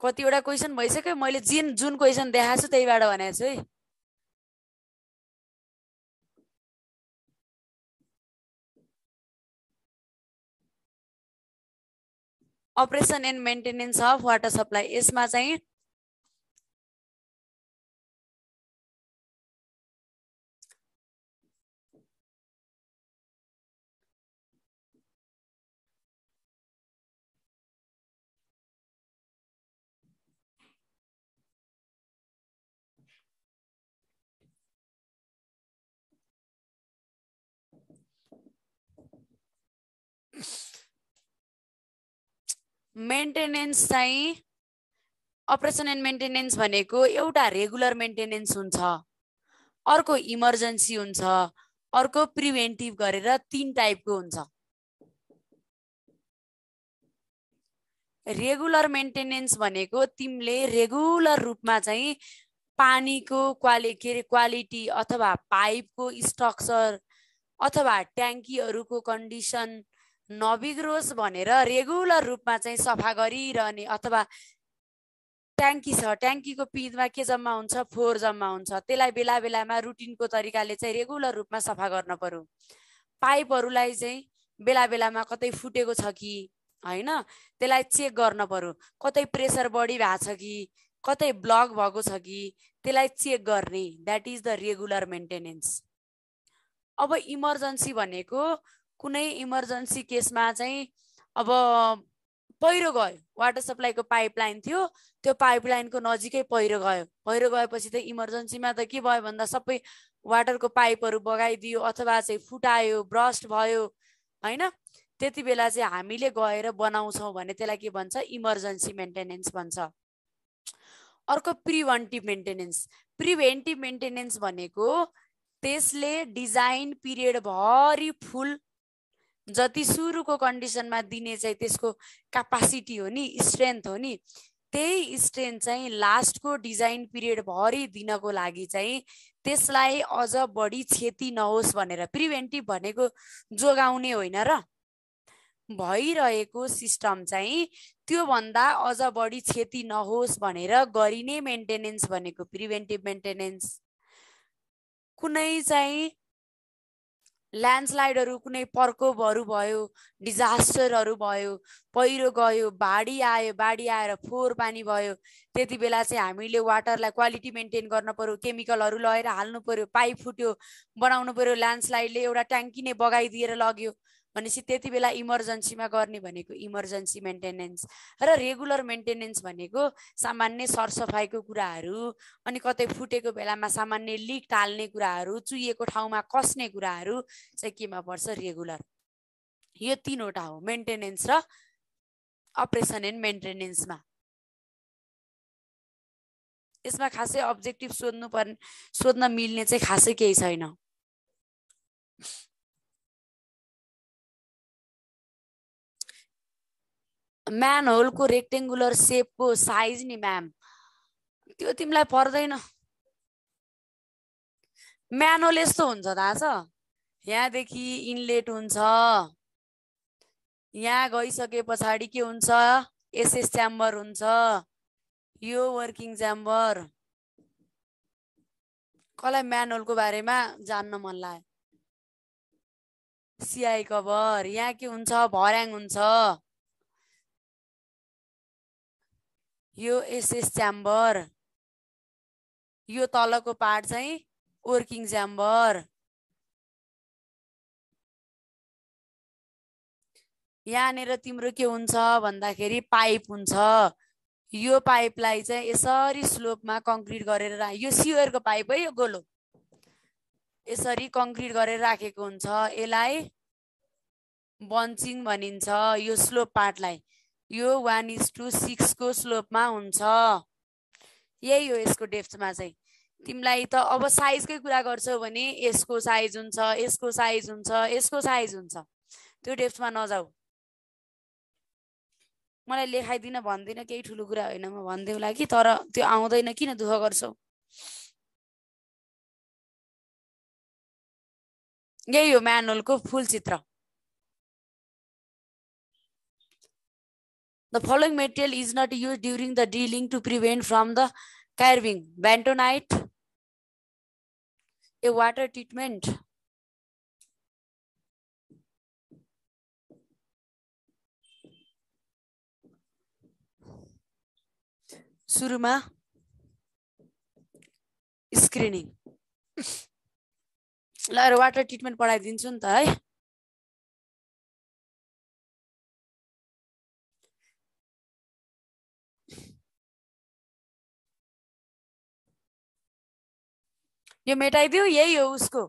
कतिवटा क्वेसन भइसक्यो, मैले जुन क्वेसन देखाएको छु त्यहीबाट भनेको छु है। Operation and maintenance of water supply, यसमा चाहिँ मेन्टेनेन्स चाहिँ अपरेसन एन्ड मेन्टेनेन्स भनेको एउटा रेगुलर मेन्टेनेन्स हुन्छ, अर्को इमर्जेन्सी हुन्छ, अर्को प्रिभेन्टिभ गरेर 3 टाइपको हुन्छ। रेगुलर मेन्टेनेन्स भनेको तिमीले रेगुलर रूपमा चाहिँ पानीको क्वालिटी अथवा पाइपको स्ट्रक्चर अथवा ट्याङ्कीहरूको कन्डिसन नबिग्रोस् भनेर रेगुलर रूपमा चाहिँ सफा गरिरहने, अथवा ट्याङ्की छ, ट्याङ्कीको पिँधमा के जम्मा हुन्छ, फोहोर जम्मा हुन्छ, त्यसलाई बेला बेलामा रुटिनको तरिकाले चाहिँ रेगुलर रूपमा सफा गर्न पर्यो। पाइपहरूलाई चाहिँ बेला बेलामा कतै फुटेको छ कि हैन त्यसलाई चेक गर्न पर्यो, कतै प्रेसर बढी भएको छ कि कतै ब्लक भएको छ कि त्यसलाई चेक गर्ने, that is the regular maintenance. अब इमर्जेन्सी भनेको कुनै इमर्जेन्सी केसमा चाहिँ अब पहिरो गयो, वाटर सप्लाईको पाइपलाइन थियो, त्यो पाइपलाइनको नजिकै पहिरो गयो, पहिरो गएपछि त इमर्जेन्सीमा त के भयो भन्दा सबै वाटरको पाइपहरू बगाइदियो अथवा चाहिँ फुटायो, ब्रस्ट भयो हैन, त्यति बेला चाहिँ हामीले गएर बनाउँछौँ भने त्यसलाई के भन्छ, इमर्जेन्सी मेन्टेनेन्स भन्छ। अर्को प्रिभेन्टिभ मेन्टेनेन्स। प्रिभेन्टिभ मेन्टेनेन्स भनेको त्यसले डिजाइन पिरियड भरि फुल जति सुरुको कन्डिसनमा दिने चाहिँ त्यसको क्यापासिटी हो नि, स्ट्रेन्थ हो नि, त्यही स्ट्रेन्थ चाहिँ लास्टको डिजाइन पिरियड भरि दिनको लागि चाहिँ त्यसलाई अझ बढी क्षति नहोस् भनेर, प्रिभेन्टिभ भनेको जोगाउने होइन र, भइरहेको सिस्टम चाहिँ त्यो भन्दा अझ बढी क्षति नहोस् भनेर गरिने मेन्टेनेन्स भनेको प्रिभेन्टिभ मेन्टेनेन्स। कुनै चाहिँ ल्यान्डस्लाइडहरू कुनै प्रकोपहरू भयो, डिजास्टरहरू भयो, पहिरो गयो, बाढी आयो, बाढी आएर फोहोर पानी भयो, त्यति बेला चाहिँ हामीले वाटरलाई क्वालिटी मेन्टेन गर्न पर्यो, केमिकलहरू लगाएर हाल्नु पर्यो, पाइप फुट्यो बनाउनु पर्यो, ल्यान्डस्लाइडले एउटा ट्याङ्की नै बगाइदिएर लग्यो भनेपछि त्यति बेला इमर्जेन्सीमा गर्ने भनेको इमर्जेन्सी मेन्टेनेन्स र रेगुलर मेन्टेनेन्स भनेको सामान्य सरसफाइको कुराहरू, अनि कतै फुटेको बेलामा सामान्य लिक टाल्ने कुराहरू, चुहिएको ठाउँमा कस्ने कुराहरू चाहिँ केमा पर्छ? रेगुलर। यो तीनवटा हो मेन्टेनेन्स र अपरेसन एन्ड मेन्टेनेन्समा। यसमा खासै अब्जेक्टिभ सोध्न मिल्ने चाहिँ खासै केही छैन। म्यान होलको रेक्टेङ्गुलर सेपको साइज नि म्याम, त्यो तिमीलाई पर्दैन। म्यान होल यस्तो हुन्छ थाहा छ, यहाँदेखि इनलेट हुन्छ, यहाँ गइसके पछाडि के हुन्छ? एसएस च्याम्बर हुन्छ, यो वर्किङ च्याम्बर। कसलाई म्यान होलको बारेमा जान्न मन लाग्यो? सिआई कभर, यहाँ के हुन्छ? भर्याङ हुन्छ, यो एसएस च्याम्बर, यो तलको पार्ट चाहिँ वर्किङ च्याम्बर। यहाँनिर तिम्रो के हुन्छ भन्दाखेरि पाइप हुन्छ, यो पाइपलाई चाहिँ यसरी स्लोपमा कङ्क्रिट गरेर यो सियरको पाइप है, यो गोलो यसरी कङ्क्रिट गरेर राखेको हुन्छ, यसलाई बन्चिङ भनिन्छ। यो स्लोप पार्टलाई यो 1:6 को स्लोपमा हुन्छ। यही हो यसको डेप्थमा चाहिँ। तिमीलाई त अब साइजकै कुरा गर्छौ भने यसको साइज हुन्छ, यसको साइज हुन्छ, यसको साइज हुन्छ, त्यो डेप्थमा नजाऊ। मलाई लेखाइदिन भन्दिन, केही ठुलो कुरा होइन, म भनिदेऊला कि, तर त्यो आउँदैन, किन दुःख गर्छौ? यही हो म्यानुअलको फुल चित्र। The following material is not used during the drilling to prevent from the carving: bentonite, a water treatment, सुरुमा स्क्रिनिङ। ल वाटर ट्रिटमेन्ट पढाइदिन्छु नि त है। यो मेटाइदियो, यही हो उसको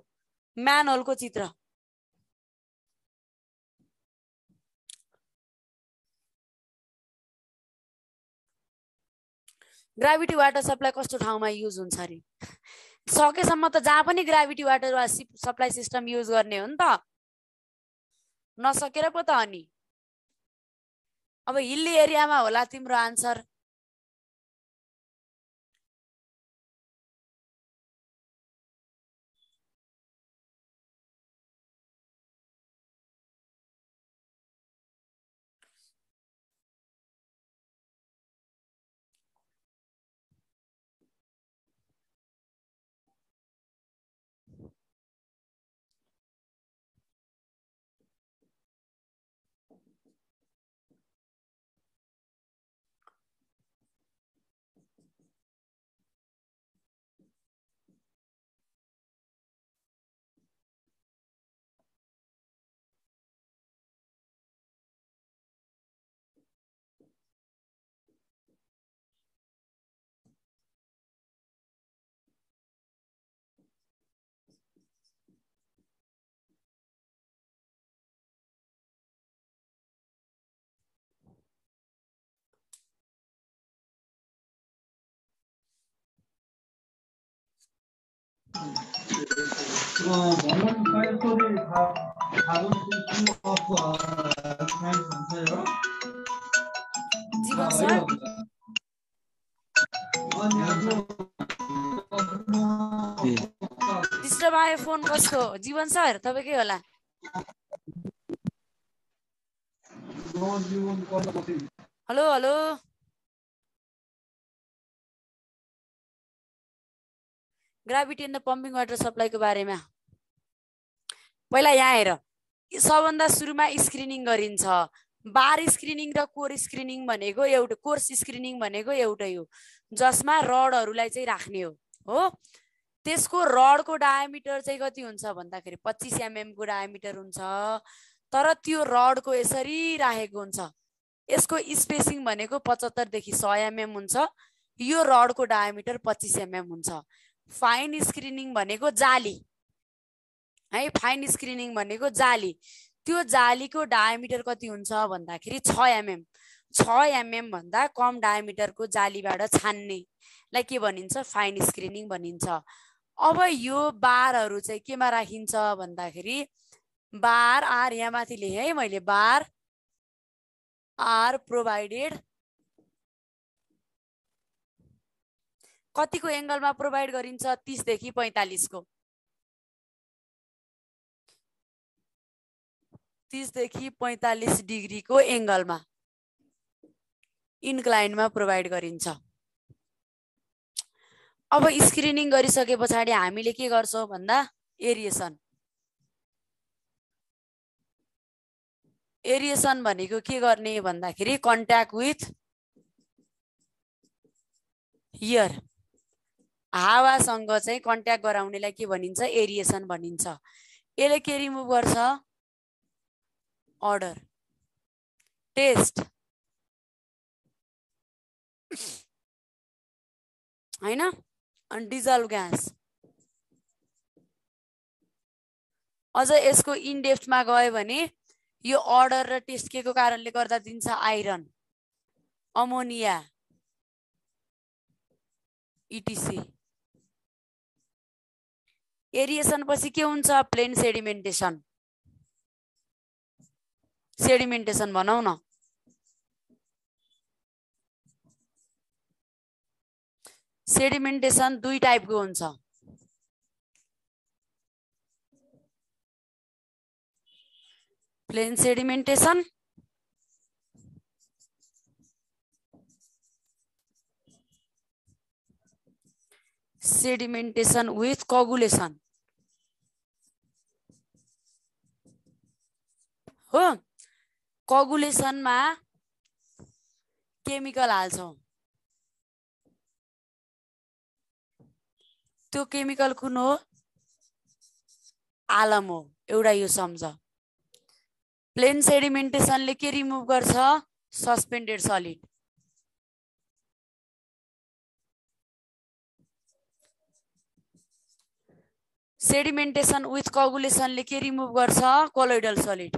म्यानुअलको चित्र। ग्राभिटी वाटर सप्लाई कस्तो ठाउँमा युज हुन्छ अरे? सकेसम्म त जहाँ पनि gravity water supply system use गर्ने हो नि त, नसकेर पो त अनि। अब हिल्ली एरियामा होला तिम्रो आन्सर। जीवन सर, डिस्टर्ब आयो फोन कसको? जीवन सर तपाईकै होला। Hello hello, gravity and the pumping water सप्लाईको बारेमा पहिला यहाँ हेर, सबभन्दा सुरुमा स्क्रिनिङ गरिन्छ। बार स्क्रिनिङ र कोर स्क्रिनिङ भनेको एउटा, कोर्स स्क्रिनिङ भनेको एउटै हो, जसमा रडहरूलाई चाहिँ राख्ने हो। त्यसको रडको डायामिटर चाहिँ कति हुन्छ भन्दाखेरि 25 mm को डायामिटर हुन्छ, तर त्यो रडको यसरी राखेको हुन्छ। यसको स्पेसिङ भनेको 75 देखि 100 mm हुन्छ। यो रडको डायामिटर 25 mm हुन्छ। फाइन स्क्रिनिङ भनेको जाली है, फाइन स्क्रिनिङ भनेको जाली। त्यो जालीको डायामिटर कति हुन्छ भन्दाखेरि 6 mm। 6 mm भन्दा कम डायामिटरको जालीबाट छान्नेलाई के भनिन्छ? फाइन स्क्रिनिङ भनिन्छ। अब यो बारहरू चाहिँ केमा राखिन्छ भन्दाखेरि बार आर, यहाँ माथि लेखेँ है मैले, बार आर प्रोभाइडेड कतिको एङ्गलमा प्रोभाइड गरिन्छ? 30 देखि 45 को, 30 देखि 45 डिग्रीको एङ्गलमा, इन्क्लाइनमा प्रोभाइड गरिन्छ। अब स्क्रिनिङ गरिसके पछाडि हामीले के गर्छौँ भन्दा एरिएसन। एरिएसन भनेको के गर्ने भन्दाखेरि कन्ट्याक्ट विथ एयर, हावासँग चाहिँ कन्ट्याक्ट गराउनेलाई के भनिन्छ? एरिएसन भनिन्छ। यसले के रिमुभ गर्छ? अर्डर, टेस्ट हैन, अनि डिजल्भ ग्यास। अझ यसको इन डेप्थमा गयो भने यो अर्डर र टेस्ट के को कारणले गर्दा दिन्छ? Iron, ammonia, इटिसी। एरिएसन पछि के हुन्छ? Plain sedimentation. सेडिमेन्टेसन भनौँ न। सेडिमेन्टेसन दुई टाइपको हुन्छ। प्लेन सेडिमेन्टेसन सेडिमेन्टेसन विथ कोगुलेसन हो। कोगुलेसनमा केमिकल हाल्छौँ, त्यो केमिकल कुन हो? आलम हो। एउटा यो सम्झ। प्लेन सेडिमेन्टेसनले के रिमुभ गर्छ? Suspended solid. सेडिमेन्टेसन विथ कोगुलेसनले के रिमुभ गर्छ? Colloidal solid.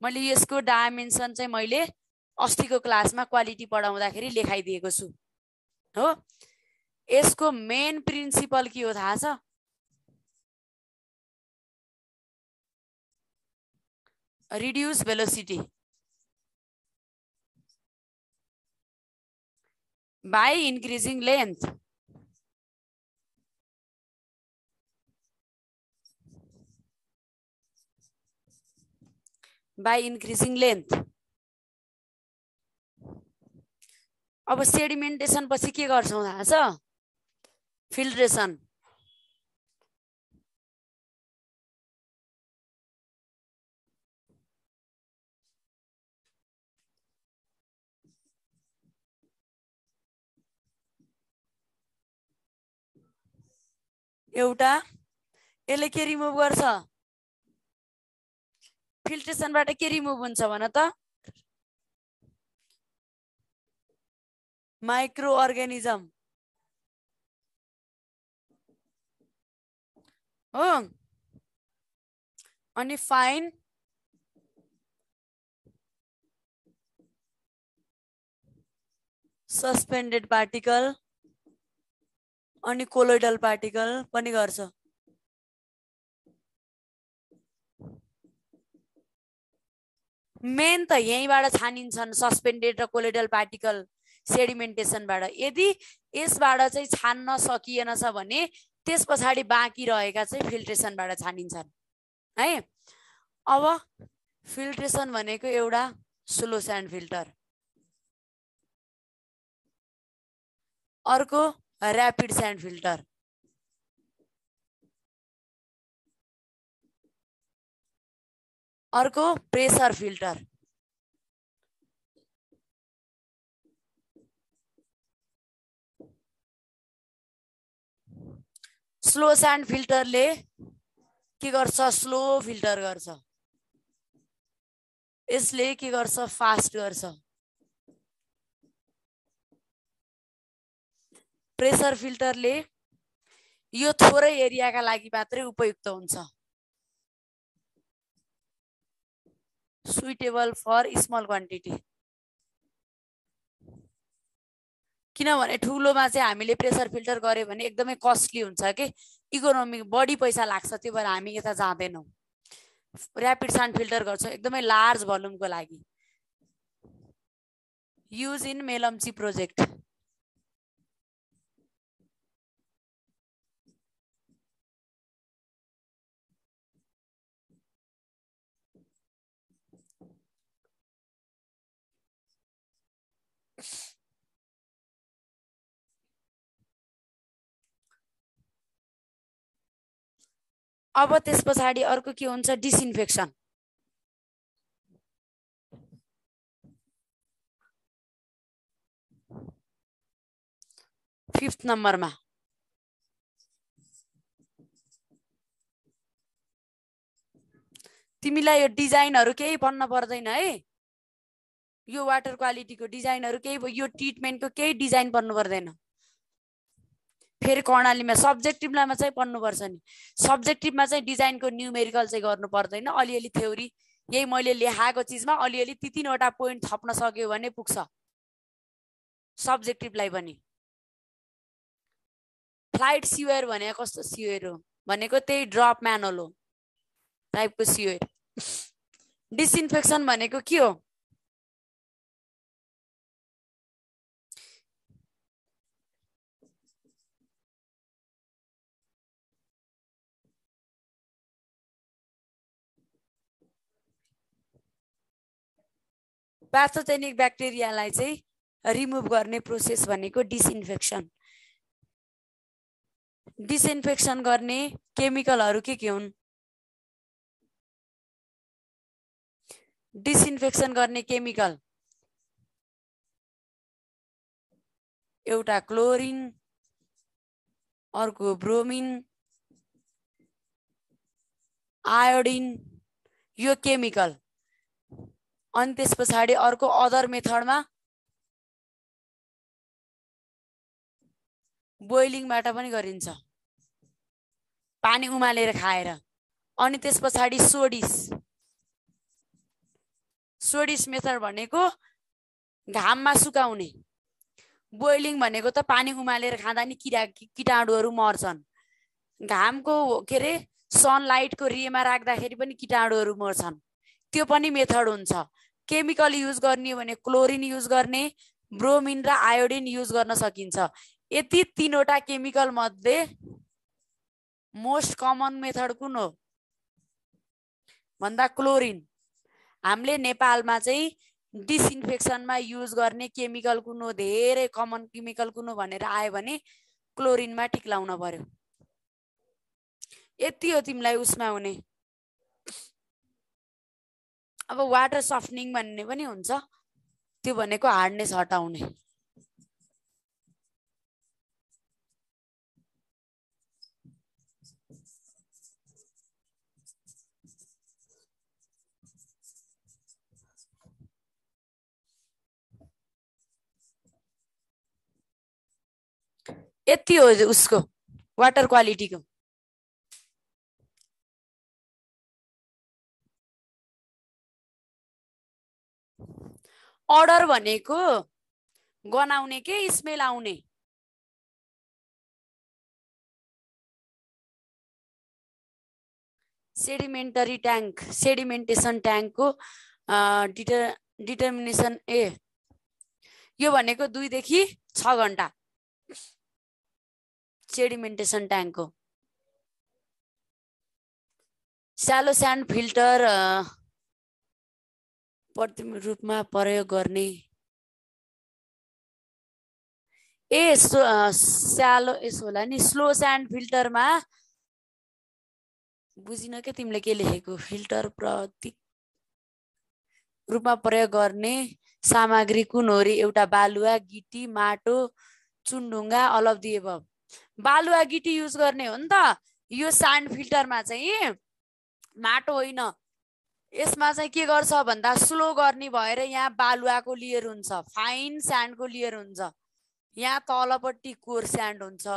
मैले यसको डाइमेन्सन चाहिँ मैले अस्तिको क्लासमा क्वालिटी पढाउँदाखेरि लेखाइदिएको छु हो। यसको मेन प्रिन्सिपल के हो थाहा छ? Reduce velocity by increasing length. By increasing length. अब सेडिमेन्टेसन पछि के गर्छौँ थाहा छ? फिल्ट्रेसन। एउटा यसले के रिमुभ गर्छ? फिल्ट्रेसनबाट के रिमुभ हुन्छ भन त? माइक्रो अर्गानिजम हो। अनि फाइन सस्पेन्डेड पार्टिकल अनि कोलोइडल पार्टिकल पनि गर्छ। मेन त यहीँबाट छानिन्छन् सस्पेन्डेड र कोलोइडल पार्टिकल सेडिमेन्टेसनबाट। यदि यसबाट चाहिँ छान्न सकिएन छ भने त्यस पछाडि बाँकी रहेका चाहिँ फिल्ट्रेसनबाट छानिन्छन् है। अब फिल्ट्रेसन भनेको एउटा स्लो स्यान्ड फिल्टर। अर्को ऱ्यापिड स्यान्ड फिल्टर, अर्को प्रेसर फिल्टर, स्लो स्यान्ड फिल्टरले के गर्छ? स्लो फिल्टर गर्छ। यसले के गर्छ? फास्ट गर्छ। प्रेसर फिल्टरले यो थोरै एरियाका लागि मात्रै उपयुक्त हुन्छ, सुइटेबल फर स्मल क्वान्टिटी। किनभने ठुलोमा चाहिँ हामीले प्रेसर फिल्टर गर्यो भने एकदमै कस्टली हुन्छ कि, इकोनोमी बढी पैसा लाग्छ, त्यो भएर हामी यता जाँदैनौँ। ऱ्यापिड स्यान्ड फिल्टर गर्छौँ एकदमै लार्ज भोल्युमको लागि। Use in Melamchi project. अब त्यस पछाडि अर्को के हुन्छ? डिसइन्फेक्सन। फिफ्थ नम्बरमा तिमीलाई यो डिजाइनहरू केही भन्न पर्दैन है, यो वाटर क्वालिटीको डिजाइनहरू केही, यो ट्रिटमेन्टको केही डिजाइन पर्नु पर्दैन। फेरि कर्णालीमा सब्जेक्टिभमा चाहिँ पढ्नुपर्छ नि, सब्जेक्टिभमा चाहिँ डिजाइनको न्युमेरिकल चाहिँ गर्नु पर्दैन, अलिअलि थ्योरी यही मैले लेखाएको चिजमा अलिअलि ती तीनवटा पोइन्ट थप्न सक्यो भने पुग्छ सब्जेक्टिभलाई पनि। फ्लाइट सिवेयर भनेको कस्तो सिवेयर हो भनेको त्यही ड्रप म्यानुअल हो टाइपको सिवेयर। डिसइन्फेक्सन भनेको के हो? प्याथोजेनिक ब्याक्टेरियालाई चाहिँ रिमुभ गर्ने प्रोसेस भनेको डिसइन्फेक्सन। डिसइन्फेक्सन गर्ने केमिकलहरू के हुन्? डिसइन्फेक्सन गर्ने केमिकल एउटा क्लोरिन, अर्को ब्रोमिन, आयोडिन, यो केमिकल। अनि त्यस पछाडि अर्को अदर मेथडमा बोइलिङबाट पनि गरिन्छ, पानी उमालेर खाएर। अनि त्यस पछाडि सोडिस। सोडिस मेथड भनेको घाममा सुकाउने, बोइलिङ भनेको त पानी उमालेर खाँदा नि कीटाणुहरू मर्छन्, घामको के अरे सनलाइटको रेमा राख्दाखेरि पनि कीटाणुहरू मर्छन्, त्यो पनि मेथड हुन्छ। केमिकल युज गर्ने भने क्लोरिन युज गर्ने, ब्रोमिन र आयोडिन युज गर्न सकिन्छ। यति तीनवटा केमिकल मध्ये मोस्ट कमन मेथड कुन हो भन्दा क्लोरिन। हामीले नेपालमा चाहिँ डिसइन्फेक्सनमा युज गर्ने केमिकल कुन हो, धेरै कमन केमिकल कुन हो भनेर आयो भने क्लोरिनमा टिक लाउन पर्यो। यति हो तिमीलाई उसमा हुने। अब वाटर सफ्टनिङ भन्ने पनि हुन्छ, त्यो भनेको हार्डनेस हटाउने। यति हो उसको वाटर क्वालिटीको। अर्डर भनेको गनाउने के स्मेल आउने। सेडिमेन्टरी ट्याङ्क, सेडिमेन्टेसन ट्याङ्कको डिटर्मिनेसन यो भनेको 2 देखि 6 घण्टा सेडिमेन्टेसन ट्याङ्कको। स्यालो स्यान्ड फिल्टर प्रतिम रूपमा प्रयोग गर्ने स्यालो यसो होला नि स्लो स्यान्ड फिल्टरमा बुझिन के तिमीले के लेखेको फिल्टर प्रतीक रूपमा प्रयोग गर्ने सामग्री कुन हो रे एउटा बालुवा गिटी माटो चुनढुङ्गा अलप दिए बालुवा गिटी युज गर्ने हो नि त यो स्यान्ड फिल्टरमा चाहिँ माटो होइन यसमा चाहिँ के गर्छ भन्दा स्लो गर्ने भएर यहाँ बालुवाको लेयर हुन्छ फाइन स्यान्डको लेयर हुन्छ यहाँ तलपट्टि कोर स्यान्ड हुन्छ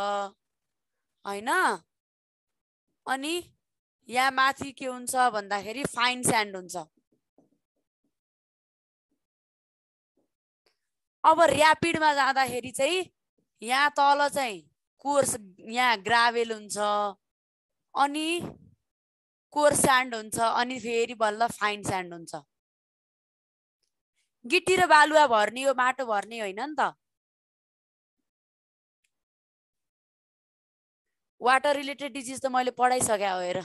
हैन अनि यहाँ माथि के हुन्छ भन्दाखेरि फाइन स्यान्ड हुन्छ अब र्यापिडमा जाँदाखेरि चाहिँ यहाँ तल चाहिँ कोर्स यहाँ ग्राभेल हुन्छ अनि कोर स्यान्ड हुन्छ अनि फेरि बल्ल फाइन स्यान्ड हुन्छ गिटी र बालुवा भर्ने हो माटो भर्ने होइन नि त वाटर रिलेटेड डिजिज त मैले पढाइसके हो हेर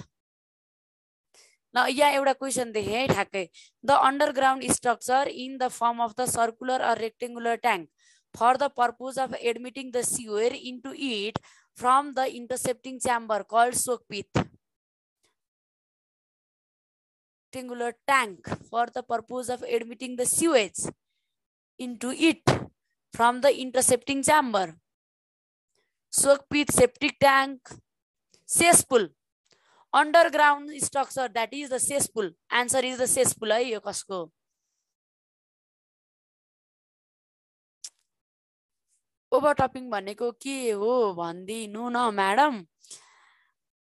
ल यहाँ एउटा क्वेसन देखेँ है ठ्याक्कै the underground structure in the form of the circular or rectangular tank for the purpose of admitting the sewer into it from the intercepting chamber called soak pit rectangular tank for the purpose of admitting the sewage into it from the intercepting chamber. Soak pit, septic tank, cesspool. Underground structure, that is the cesspool. Answer is the cesspool. है यो कसको ओभरटपिङ भनेको के हो भनिदिनु न madam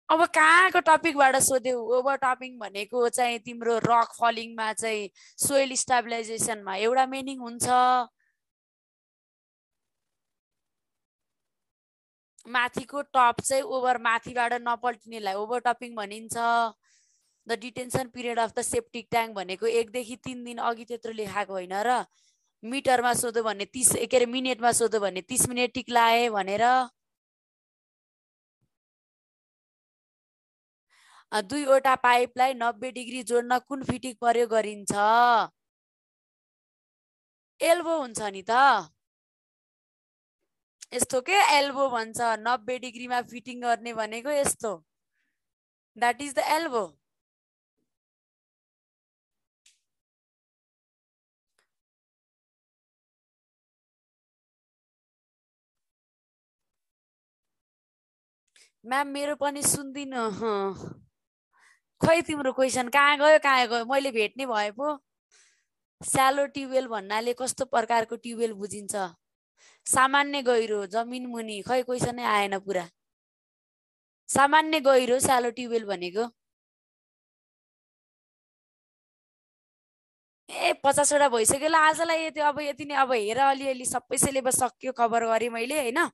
अब कहाँको टपिकबाट सोध्यौ ओभरटपिङ भनेको चाहिँ तिम्रो रक फलिङमा चाहिँ सोइल स्टेबलाइजेसनमा एउटा मिनिङ हुन्छ माथिको टप चाहिँ ओभर माथिबाट नपल्टिनेलाई ओभरटपिङ भनिन्छ the detention period of the septic tank भनेको 1 देखि 3 दिन अघि त्यत्रो लेखाएको होइन र मिटरमा सोध्यो भने 30 के अरे मिनेटमा सोध्यो भने 30 मिनेट टिक्लाए भनेर दुईवटा पाइपलाई 90 डिग्री जोड्न कुन फिटिङ प्रयोग गरिन्छ एल्बो हुन्छ नि त यस्तो के एल्बो भन्छ 90 डिग्रीमा फिटिङ गर्ने भनेको यस्तो that is the elbow ma'am मेरो पनि सुन्दिन खै तिम्रो क्वेसन कहाँ गयो मैले भेट्ने भए पो स्यालो ट्युबवेल भन्नाले कस्तो प्रकारको ट्युबवेल बुझिन्छ सामान्य गहिरो जमिन मुनि खै क्वेसनै आएन पुरा सामान्य गहिरो स्यालो ट्युबवेल भनेको ए 50 वटा भइसक्यो ल आजलाई यति अब यति नै अब हेर अलिअलि सबै सिलेबस सक्यो कभर गरे मैले हैन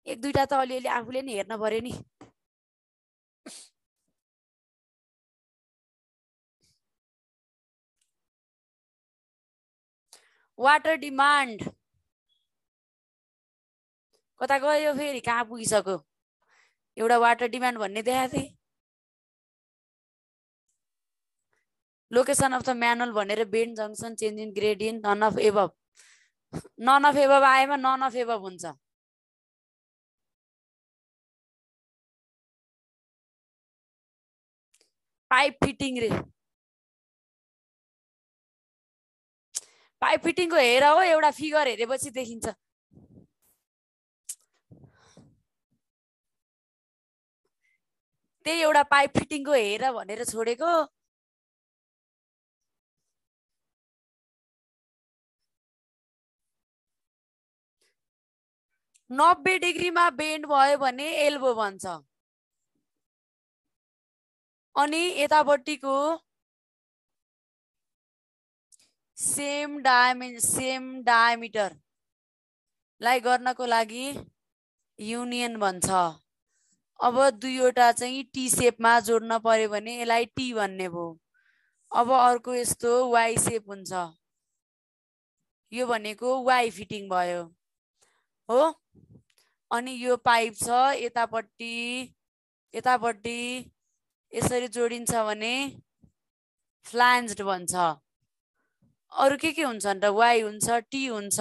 एक दुईटा त अलिअलि आफूले नि हेर्न पर्यो नि वाटर डिमान्ड कता गयो फेरि कहाँ पुगिसक्यो एउटा वाटर डिमान्ड भन्ने देखाएको थिएँ लोकेसन अफ द म्यानुअल भनेर bend junction change in gradient none of above आएमा नन अफ एबभ हुन्छ पाइप फिटिङ रे पाइप फिटिङको हेर हो एउटा फिगर हेरेपछि देखिन्छ त्यही एउटा पाइप फिटिङको हेर भनेर छोडेको नब्बे डिग्रीमा बेन्ड भयो भने एल्बो भन्छ अनि यतापट्टिको सेम डायमिटरलाई गर्नको लागि युनियन भन्छ अब दुईवटा चाहिँ टी शेपमा जोड्न पर्यो भने यसलाई टी भन्ने भयो अब अर्को यस्तो वाइ शेप हुन्छ यो भनेको वाइ फिटिङ भयो हो अनि यो पाइप छ यतापट्टि यसरी जोडिन्छ भने फ्लान्ज्ड भन्छ अरु के हुन्छ त वाइ हुन्छ टी हुन्छ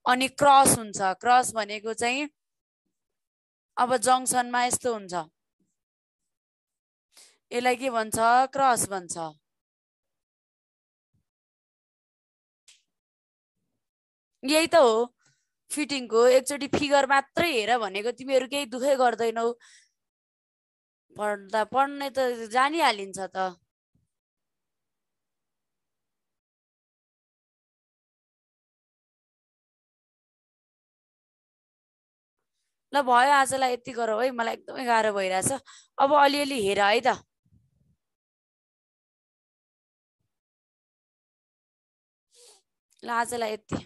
अनि क्रस हुन्छ क्रस भनेको चाहिँ अब जङ्सनमा यस्तो हुन्छ यसलाई के भन्छ क्रस भन्छ यही त हो फिटिङको एकचोटि फिगर मात्रै हेर भनेको तिमीहरू केही दुखै गर्दैनौ पढ्ने त जानिहालिन्छ त ल भयो आजलाई यति गरौ है मलाई एकदमै गाह्रो भइरहेछ अब अलिअलि हेर है त ल आजलाई यति